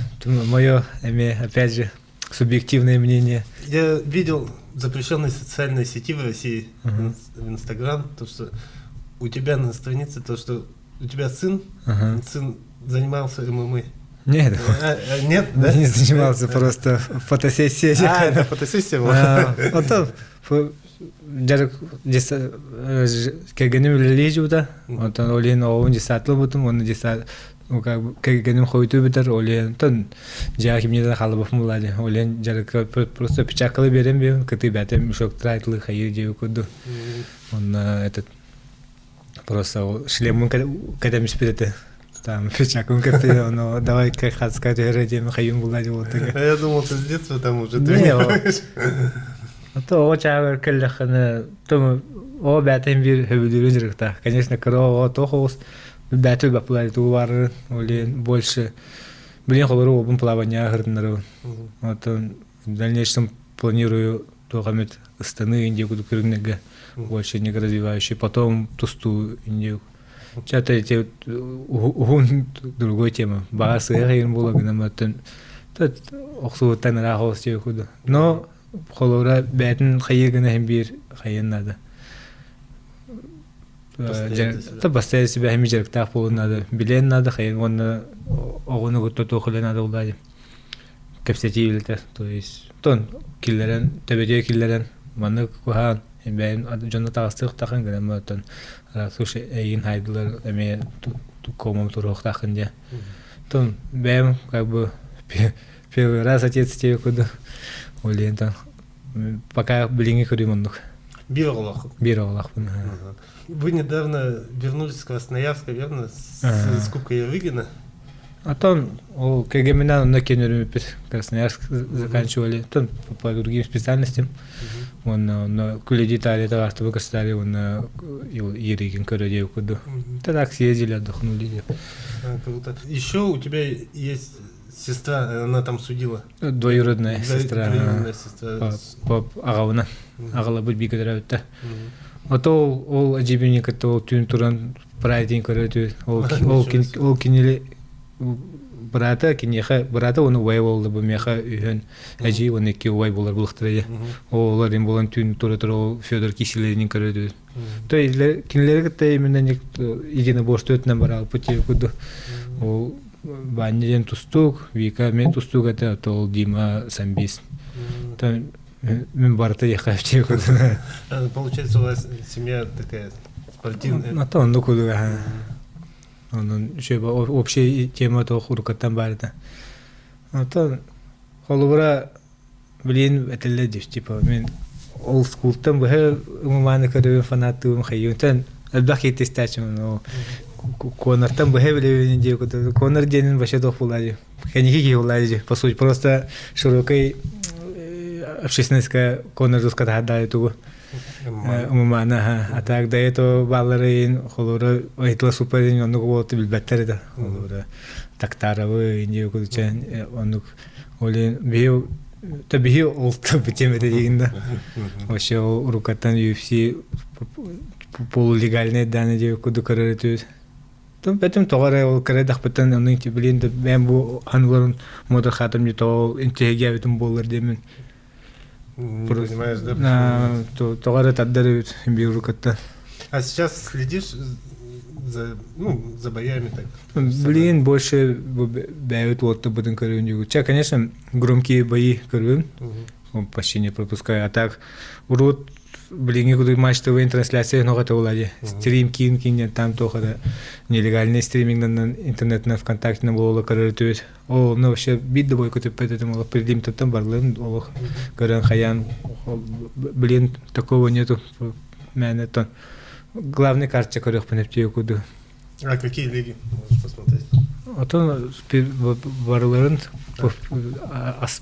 мое эмиэ опять же субъективное мнение. Я видел запрещенные социальные сети в России, в Инстаграм, то, что у тебя на странице, то, что у тебя сын, сын занимался ММА. Нет. А, а, нет, да? Не занимался, просто фотосессия. А, это фотосессия была. А, дьарык кэргэним үлэлии дьубута онтон ол иһин оҕобун десатлыбытым уонна десат ну как бы кэргэним хойутуу бүтэр ол иһин тон дьиэҕэ кимниэ да хаалбаппын буолаа дии ол иһин дьарыкка просто печаккалы биэрэн биэбин кытыы бэйэтэ мешок трайтлы хайыы диэби курдук онно этот просто ол шлеммун кэтэмиспит этэ там печаккын кэппит ону давай хаска түһэрэ диэн хайыым булла дии буолтага я думал ты с детства там уже тренируешь А то оҕо чааһыгар кэллэххинэ то оҕо бэйэтин биир сөбүлүүрүн дьарыктаах. Конечно, кыра оҕо туох оҕус бэйэтэ билбэт тугу баарарын ол иһин больше билин холору уолбун плаванияҕа ыһырыннарабын. Оттон в дальнейшем планирую туох эмит ыстаныы индия курдук көрүҥнэргэ больше не развивающий, потом тустуу индия Чата эти уһун другой тема. Баҕа сыа хайын буола гынан оттон охсубуттан ыраах оҕус диэки курдук. Но холобура бэйэтин хайыы гына иһин биир хайыан наада. Постоянно себя хими дьарыктаах буолуон наада. Билиэн наада хайын уонна оҕону кытта туох үлэ наада буолла кэпсэтии үлэтэ. То есть тон киллэрэн төбөтүгэр киллэрэн маннык куһаан бэйэм дьоно таҕыстыахтаахын гынан оттон слушай эйигин хайдылар эмиэ комом туруохтааххын диye. Тон бэйэм как бы первый раз отец тебе курдук ол диэн пока билиҥҥи көрүүм оннук. Биир оҕолооххун? Биир оҕолоохпун. Вы недавно вернулись с Красноярска, верно? С, с Кубка Ярыгина? А то ол КГМ-на онно кенөрүмүппүт Красноярск заканчивали, тон по другим специальностям. Уонна онно күлэди Италия табаартыбы кыстари уонна Еригин көрө диэбит курдук. Так съездили, отдохнули. Деп. Круто. Еще у тебя есть сестра, она там судила. Двоюродная сестра. Двоюродная сестра. Аҕабына. Аҕалабыт бииргэ төрөөбүттэр. Ото ол ол ажибини кытта ол түүн туран прайдин көрөтү ол ол ол кинили быраата киниэхэ быраата уонна убайа буолла бу миэхэ үһүөн эдьиий уонна икки убай буолар булахтара дьэ оҕолор им буолан түүн тура тура ол Федор Киселевин көрөтү то кинилэри кытта именно единоборство өтүнэн бараалпыт диэби курдук ол Ваня диэн тустуук Вика мен тустуук этэ то ол Дима самбист Мен барыта диэххэ курдук. Получается, у вас семья такая спортивная. А то оннук курдук аха. Онон үчүгэй общая тема туох уруккаттан баар этэ. Оттон холобура билин этэллэр дии типа мен ол скултан быһа ымымааны көрөбүн фанаттыыбын хайыытан элбэх киһи истээччим ол Конортан быһа билэбин диэ курдук Конор диэнин вообще туох буолаа дии Кэнники киһи буолаа дии по сути просто широкой общественностька Конор дуска таһардаайы тугу умумаана а так до этого баалларын холура айтыла супер оннук буолту билбэттэр да холура Тактаровы индия кудучан оннук олин биһи та биһи ол темете дигин да вообще ол урукаттан UFC полулегальный даны диэ куду көрөр. Бэтим тоҕо эрэ ол кыра эрдэхпиттэн ону билин да бэйэм бу аныларын муодархаатым дии тоҕо интиһигээбитим буоллар диэммин. Не понимаешь, да? Почему? Тоҕо эрэ тардар эбит биир кытта. А сейчас следишь за, ну, за боями так? Блин, больше бэйэбит уоттарбытын көрүн дьүгү. Ча, конечно, громкие бои көрүн. Почти не пропускаю. А так, урут билиҥҥи курдук матч ТВ трансляция ноҕата буолла Стрим киин кииннэн там туох эрэ нелегальный стримингнан интернетинэн ВКонтактенан буола көрөр этибит. О, ну вообще биир да бой көтүппэт этим олох прилимтаттан барларын олох көрөн хайаан блин такого нету мээнэ тон главный карта көрүөхпүн эптиэ курдук. А какие лиги можешь посмотреть? Отон барыларын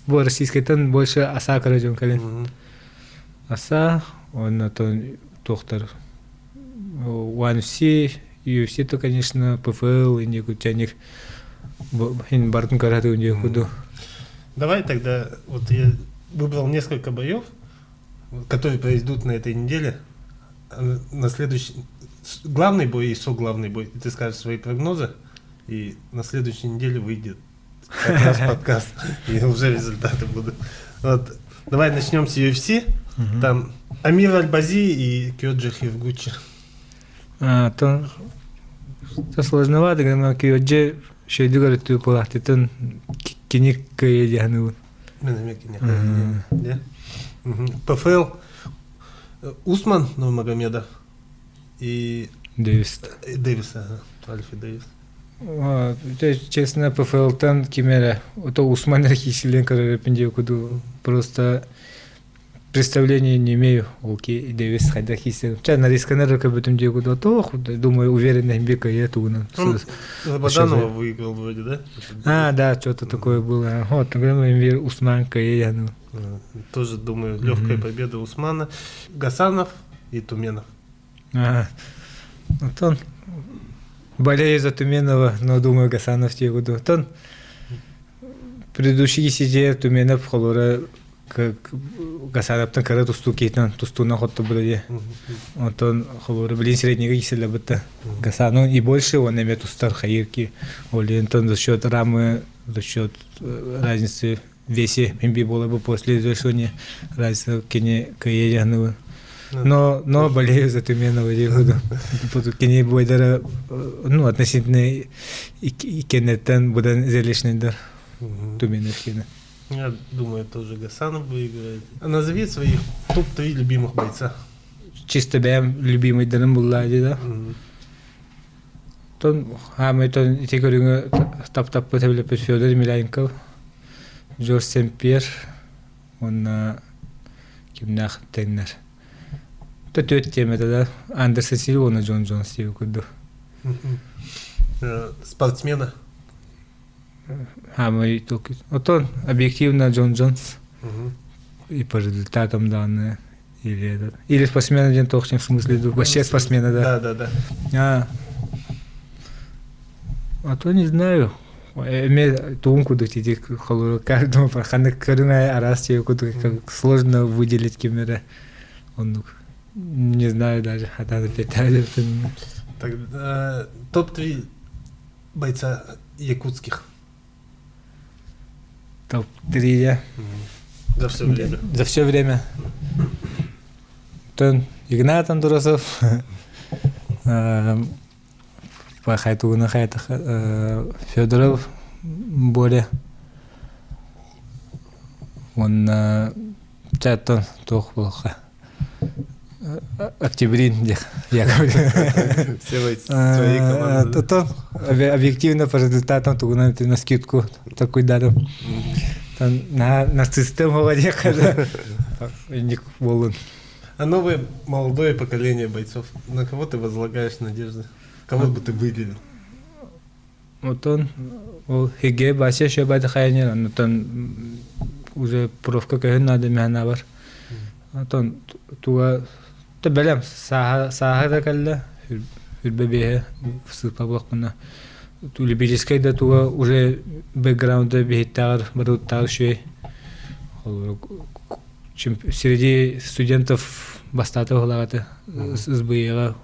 бу российскайтан больше аса көрө дьон кэлин. Аса уонна туохтар One FC, UFC то, конечно, ПФЛ, инник ин бартын көрөтүн куду. Давай тогда, вот я выбрал несколько боев, которые произойдут на этой неделе. На следующий главный бой и соглавный бой. Ты скажешь свои прогнозы, и на следующей неделе выйдет как раз подкаст, и уже результаты будут. Вот. Давай начнем с UFC. Там Амир Альбази и Кёджи Хиргучи. А, то, то сложновато, но Кёджи шөйдүгөр өттү кулахтытын кини кыйы диһаныбын. Мен эме кини кыйы ПФЛ Усман Нурмагомедов и Дэвис. Дэвис, ага. Альфи Дэвис. Честно, ПФЛ-тан ким эрэ, ото Усман эрэ киисилэн көрөрөпүн диэ куду просто представления не имею ол ки Дэвис хайдах киисен. Ча нарисканар көбөтүм диэ куду тоох, думаю, уверенно бека я тугунан. Рабаданова выиграл вроде, да? А, да, что-то такое было. Вот, например, Усман Каея. Ну. Тоже, думаю, легкая победа Усмана. Гасанов и Туменов. А, Антон, болею за Туменова, но думаю, Гасанов тебе буду. Тон предыдущий сидя Туменов холора Гасановтан кара тустуу киһитинэн тустуунан хотто дии. Онтон холора блин среднего киселе бытта. Гасану и больше он эме тустар хайырки. Ол за счет рамы, за счет разницы в весе имби было бы после завершения разницы кини кыйы Но, но болею за Туменова диэхуду. Кини бойдара ну, относительно икеннеттен будан зрелищныйдар Туменов кини. Я думаю, тоже Гасанов выиграет. А назови своих топ-3 любимых бойца. Чисто бэйэм любимыйдарым булла да. Тон хаамай тон ити көрүҥү тап-таппыт эбилэппит Федор Емельяненков, Жорж Сен-Пьер уонна кимнээх тэҥнэр. То түөрт тиэмэтэ да Андерсон Сильва уонна Джон Джонс диэби курдук. Спортсмена. Хаамай Отон объективно Джон Джонс. И по результатам данные. Или этот. Или спортсмен один в смысле, вообще спортсмена, да. Да, да, да. А, а то не знаю. Эме туун кудук тити холору каждому ханнык көрүҥ араас тиэ кудук сложно выделить кимере оннук не знаю даже хатан опять Тогда топ-3 бойца якутских. Топ-3 я. За все время. За все время. Тон Игнат Андросов, Хайтугуна Хайтах Федоров Боря. Уонна чаттан туох буолха. Октябрин якобы. Все свои команды. То объективно по результатам тугунан на скидку такой дадым. Там на нарциссизм говоря, ник болун. А новое молодое поколение бойцов, на кого ты возлагаешь надежды? Кого бы ты выделил? Вот он, ол хеге бася шөбады хайнер, онтон уже профка көһүн надо мэхна бар. Онтон туга та бэлэм сааһа сааһа да кэллэ үрбэ биэһэ сыпа буолахпына любительскай да туга уже бэкграунда биһиттээҕэр барыттааҕар үчүгэй среди студентов бастаата уһулаҕата СБЕ-ҕа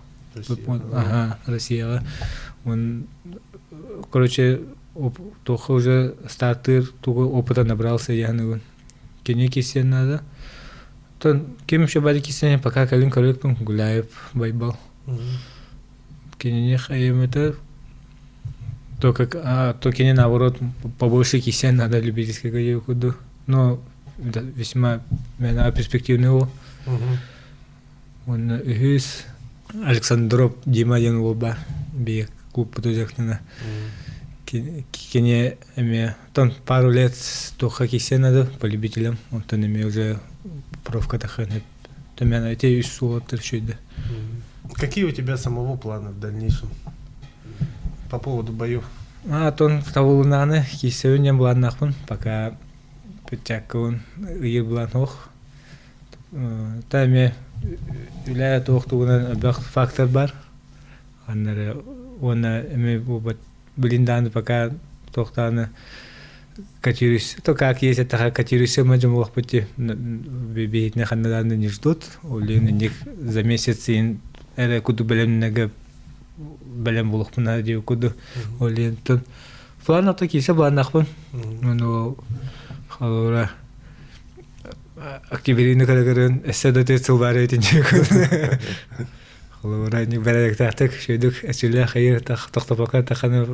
ага Россияҕа. Он, короче, туохха уже стартыыр тугу опыта набрался яныгын. Кини киссиэн надо. Тон ким еще бары киссиэн пока кэлин көрөкпүн Гуляев Байбал. Кинини хайымыта то как а, то кини наоборот побольше кисен надо любительского куду. Но весьма перспективный ол. Уонна үһүс Александров Дима диэн уол баар биир клубпут дьахтана. Кини эмиэ тон пару лет туохха киирсэн надо по любителям, онтон эмиэ уже профка таххан Төмөн эти үс уолаттар үчүйдэ. Какие у тебя самого планы в дальнейшем по поводу боев? А, тон табылынааны киирсэбин диэн былааннаахпын. Пока печаккабын ыйы былаан ох. Та эмиэ үлэ туох тугунан элбэх фактор бар. Аннары уонна эмиэ буолбат билин дааны пока туохтааны котируюсь то как есть это котируюсь мы дьомолохпут ти биһитне ханна дааны не ждут олин них за месяц ин эрэ куду бэлэмнеге бэлэм булухпуна дии куду олин тон план ото кисе планнахпын ну холора Октябрины көрө-көрөн өссө да түөрт сыл баар эбитин Холобура бэрээдэктээхтик үчүгэйдик эчилээх ыйы тохтоппокко таханы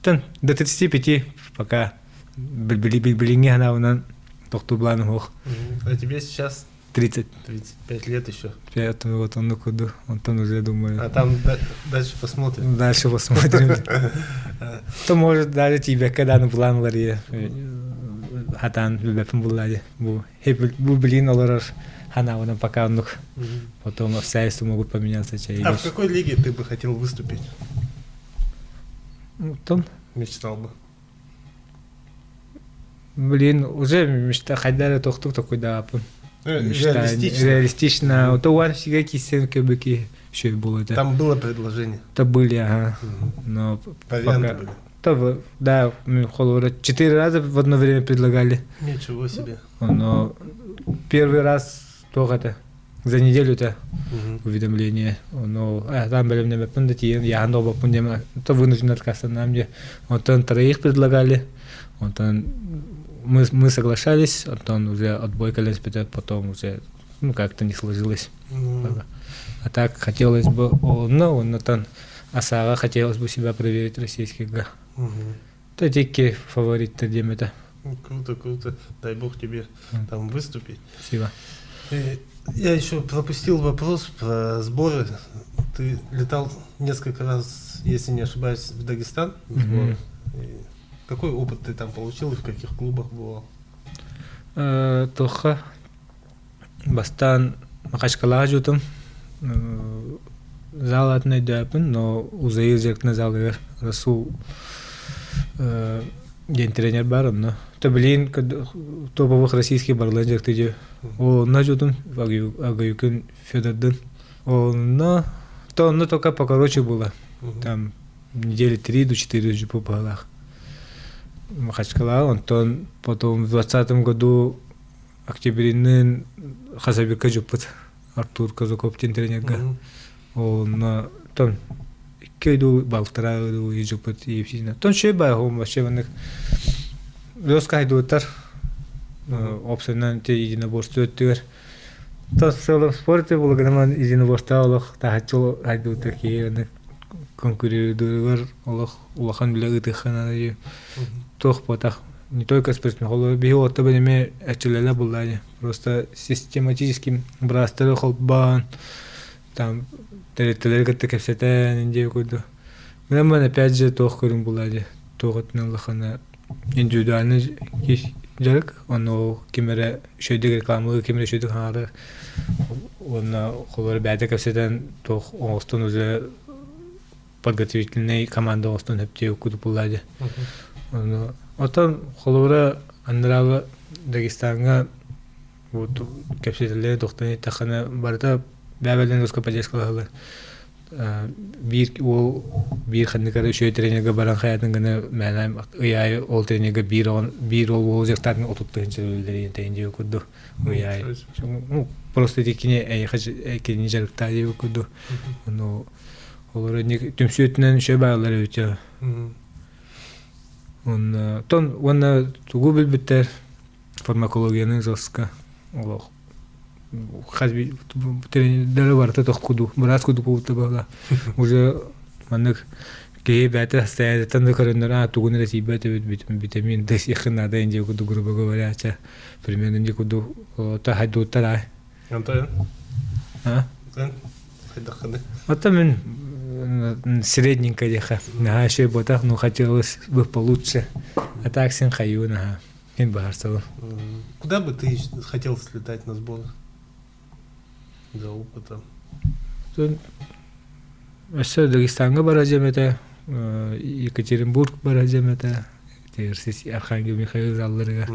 до 35 пока билиҥҥи санаабынан тохтуу былааным суох. А тебе сейчас 30. 35 лет еще. Вот он куду, онтон уже думаю. А там дальше посмотрим. Дальше посмотрим. То может даже тебе когда на план ларье хатан билбэппин булла бу бу блин олорор ханаабынан пока оннук потом обстоятельства могут поменяться А в какой лиге ты бы хотел выступить? Том Мечтал бы. Блин, уже мечта хайдара тохтук такой да Реалистично. Реалистично. То one всегда кисен көбүки еще было это. Там было предложение. То были, ага. Но пока... были. То, да, холора четыре раза в одно время предлагали. Ничего себе. Но первый раз только это за неделю-то уведомление. Но там были мне пундати, я но пундема, то вынужден отказаться нам где. Вот он троих предлагали, вот он мы соглашались, он уже отбой колес потом уже ну как-то не сложилось. А так хотелось бы, ну, он там Асаға хотелось бы себя проверить российских. То дикий фаворит диэм этэ. Круто, круто. Дай бог тебе там выступить. Спасибо. Я еще пропустил вопрос про сборы. Ты летал несколько раз, если не ошибаюсь, в Дагестан на сборы. И какой опыт ты там получил и в каких клубах бывал? Туохха бастаан Махачкалаҕа дьуутум зал атын өйдөөппүн, но Узаир дьарыктана залыгар Расул диэн тренер баар онно. То билигин топовых российский барыларын дьарыктыы Онно дьуутум Агаюкин Федордын. Онно то онно только покороче было. Там недели три до четыре жупу баһылаах. Махачкала, онтон потом в 20 году Октябринныын Хасабикка дьуппут Артур Казаков диэн тренергэ. Онно тон икки ыйдуу балтараа ыйдуу дьуппут иипсиинэ. Тон шөй баахум вообще маннык лёска хайдуутар опсанан те единоборство өттүгэр то в целом спорте булгынаман единоборство олох таһаччы хайдуутар киһи маннык конкурируйдууругар олох улахан үлэ ыытыахха туох буотах не только спортсмен холобур биһи уолаттар эмиэ эрчиллэллэр буоллаа дии просто систематически быраастары холбоон там тэрилтэлэри кытта кэпсэтэн диэ курдук Мин опять же туох көрүҥ буоллаа дии туох өттүнэн улахана индивидуальный дьарык ону ким эрэ үчүгэйдик рекламалыы ким эрэ үчүгэйдик хаҥары уонна холобур бэйэтэ кэпсэтэн туох оҥостон уже подготовительнай команда оҥостон сөптүө курдук буоллаа дии. Ону оттон холобура андараалы Дагестаҥҥа вот кэпсэтэллэри тохтон иһиттэххинэ барыта бэйэ-бэйэлэрин өскө поддержкалаһаллар. Биир уол биир ханнык эрэ үчүгэй тренергэ баран хайатын гына мээнэ ый аайы ол тренергэ биир биир ол уол дьахтаатын отут тыһыынча төлүүллэр диэн диэбит курдук ый аайы. Ну, просто ити кини эйиэхэ кинини дьарыктаа диэбит курдук. Ону Олор түмсүүтүнэн үчүгэй бааллар эбит. Уонна тон уонна тугу билбиттэр фармакологияны жестко олох хас тренердары барыта тохкуду быраас кудук буолта буола уже маннык киһи бэйэтэ состояниеттан да көрөннөр а тугун эрэ тиийбэт эбит витамин д сиэххин наада инде курдук грубо говоря ча примерно инде курдук та хайдууттар ай Антон а хайдаххыны Оттон мин средненькая диэхэ наһаа үчүгэй буотах ну хотелось бы получше а так син хайыы наһаа мин баһарсабын. Куда бы ты хотел слетать на сборах за опытом? Өссө Дагестаҥҥа бара дьэм этэ, Екатеринбург бара дьэм этэ, Архангел Михаил залларыгар.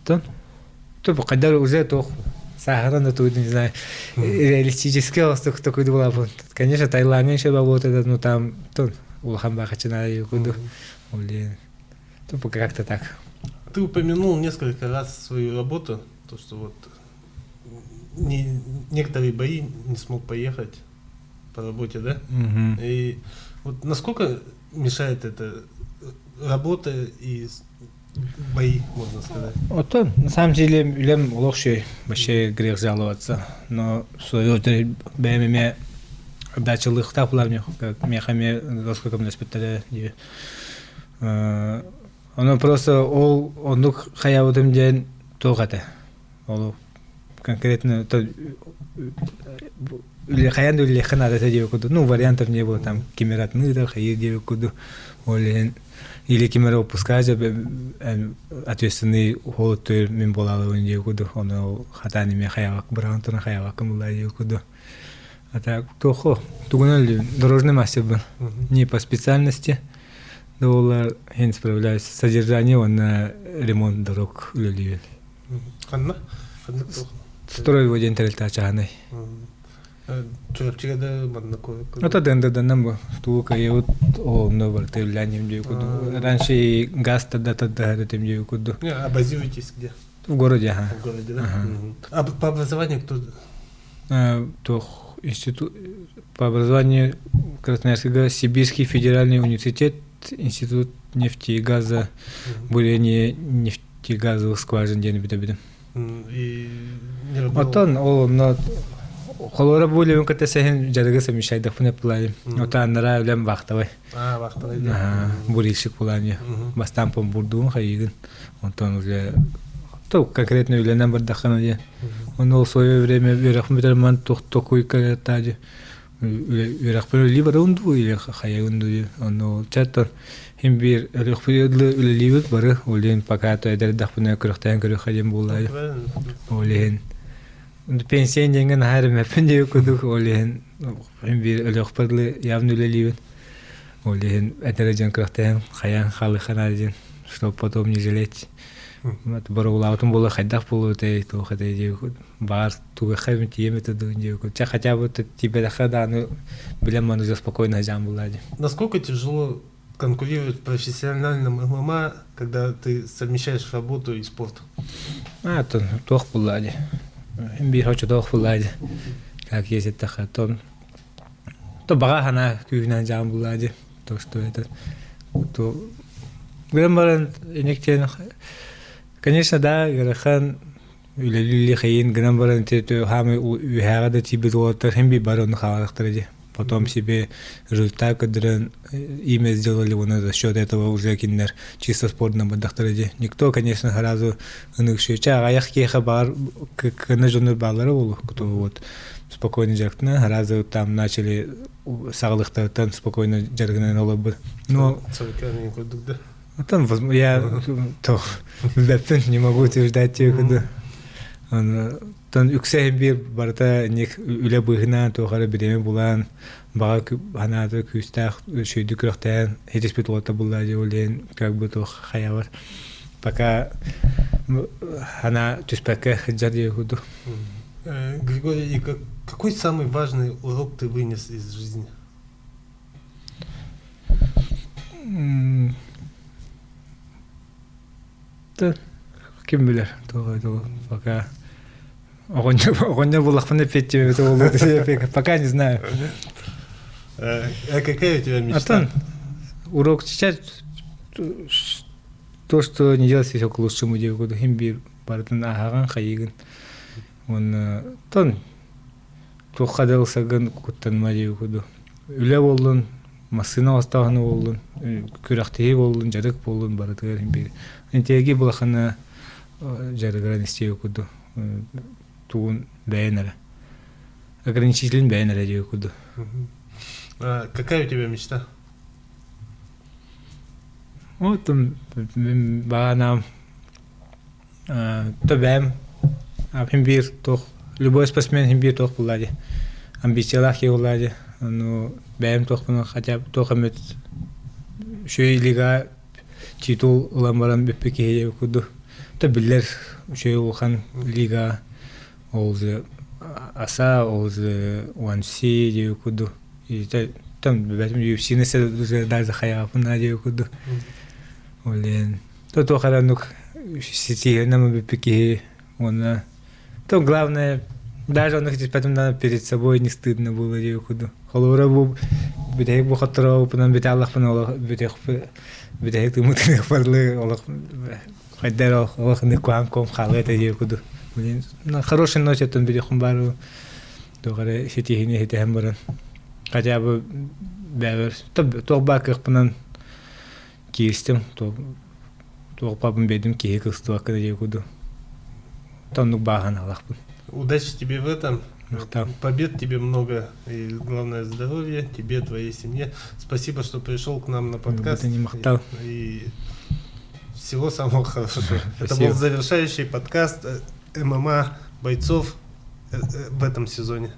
Тон хайдар уже туох сааһыран да тугу не знаю реалистический остук такой буолаппын. Конечно, Таиландҥа еще работает, но там тон улахан баахачына куду. Блин. Тупо как-то так. Ты упомянул несколько раз свою работу, то, что вот не, некоторые бои не смог поехать по работе, да? Угу. И вот насколько мешает это работа и бои, можно сказать? Оттон, на самом деле, үлэм олох үчүгэй, вообще грех жаловаться. Но в свою очередь бэйэм эмиэ дачалыахтаах булар миэхэ эмиэ доска көмөлөспүттэрэ дии. Ону просто ол оннук хайаабытым диэн туох этэ. Ол конкретно хайаан да үлэлиэххэ наада этэ диэбит курдук. Ну, вариантов не было там ким эрэ атын ыытар, хайыы диэбит курдук. Ол иһин или ким эрэ отпускаешь ответственный холоттуйр мин буолаалыбын диэбит курдук. Ону хатаан эмиэ хайаабак быраҕан туран хайаабаккын буллаа диэбит курдук. А так туоху тугунан дорожный мастербын. Не по специальности. Да ол иһин справляюсь. Содержание уонна ремонт дорог үлэлиибин. Ханна? Ханнык туох? Строй диэн тэрилтэ чааһынай. Чурапчыга да манна куоракка. Это ДНД-данан бу. Тугу кыайыбыт оонно барыта үллээн дьиэ курдук. Раньше и газ тогда тогда этим дьиэ курдук. Не, а базируетесь где? В городе, ага. В городе, да? А по образованию кто? Туох институт по образованию Красноярского Сибирский федеральный университет, институт нефти и газа, бурение нефтегазовых скважин диэн бүтэбитим. И не работал? Оттон ол онно холура бу үлэбин кытта сэһин дьарыгы совмещайдахпын эппилайым. Ота аннара үлэм вахтовай. А, вахтовай да. Бурильщик булаан Бастаан помбурдуун хайыгын. Онтон уже то конкретно үлэнэн бардаххына диэн. Ону ол свое время үөрэхпин бүтэрмэн туох токуйка таажы үөрэхпин үлэлии барабын дуу или хайагын дуу диэн. Ону чаттан хим биир өлөхпүн үлэлиибит бары ол иһин пока то эдэрдэхпинэ күрэхтээн көрүөххэ диэн буоллаайы. Ол иһин пенсия диэҥҥэ наһаа эрэммэппин диэбит курдук ол иһин хим биир өлөхпөр дылы явно үлэлиибин. Ол иһин эдэр дьон күрэхтэһэн хайаан хаалыахха наада диэн, чтоб потом не жалеть. Боруобалаабытым буолуо хайдах буолуо этэй, туох этэй диэбит баар тугуохха эбит тиийэм этэ дуу диэбит Чэ хотя бы тиийбэтэххэ даҕаны билэн маны уже спокойно садьаан буллаа дии. Насколько тяжело конкурировать в профессиональном ММА, когда ты совмещаешь работу и спорт? А, то туох буллаа дии. Биир хочо туох буллаа дии. Как есть эттэххэ, тон То баҕа санаа күүһүнэн дьаам буллаа дии. То что это то гынан баран инектен конечно да ыарахан үлэлии хайын гынан баран хаамай үһээҕэ да тиийбит уолаттар хин бир бары ону хаалыахтара дии. Потом себе результат көрдөрөн имя сделали уонна за счет этого уже кинилэр чисто спордунан бардахтара дии. Никто, конечно, сразу ыныкшыча аҕайах киэхэ баар кына дьоннор бааллара буолуо. Кто вот спокойно дьарыктана, сразу там начали саҕалыктарыттан спокойно дьарыгынан олорбут. Но курдук да. Там я то билбэппин, не могу утверждать куду. Тон үксэ биир барыта ник үлэ быыһынан туох эрэ бириэмэ булан баҕа санаата күүстээх сүйдү күрэхтээн хитиспит уота булла диэн как бы туох хайабар пока хана түспэккэ сылдьар диye курдук. Григорий, и какой самый важный урок ты вынес из жизни? Ким билэр, пока. Оҕонньор буллахпына эппиэттиэм эбитэ буолуо пока не знаю. А какая у тебя мечта? Атын урок сейчас то, что не делать все к лучшему диэки курдук иһин биир барытын ааһаҕын хайыыгын уонна тон туохха да ылсаргын куттаныма диэки курдук үлэ буоллун массыына оҥостооһуна буоллун күрэхтэһии буоллун дьарык буоллун барытыгар иһин биир интиэги булахына дьарыгыран истиэ курдук тугун бэйэн эрэ ограничителин бэйэн эрэ диэки курдук. Какая у тебя мечта? Вот баҕанаам то бэйэм хин биир туох любой спортсмен хин биир туох булла дии амбициялаах киһи булла дии ну бэйэм туохпун хотя бы туох эмит үчүгэй лига титул ылан баран бүппүт киһи диэбит курдук то биллэр үчүгэй улахан лига ол же аса ол же 1C диэбит курдук там бэтим UFC-ни даже хайаапын диэбит курдук ол то туох эрэ оннук ситиһиэннэм бүппүт киһи уонна то главное даже оннук ситиспэтим да перед собой не стыдно было диэбит курдук холобура бу бүтэһик бу хотторооппунан бүтэ аллахпын олох бүтэһик тыммытын олох хайдар олох куһаан ком хаалыа этэ диэбит курдук блин на хорошей ноте оттон бүтүөххүн баар туох эрэ ситиһиини ситиһэн баран хотя бы бэйэбэр туох баар кыахпынан кииристим туох баабын биэрдим киһи кыстыбакка да диэки курдук оннук бааһан алахпын. Удачи тебе в этом. Побед тебе много и главное здоровья тебе, твоей семье. Спасибо, что пришел к нам на подкаст. И всего самого хорошего. Это был завершающий подкаст ММА бойцов в этом сезоне.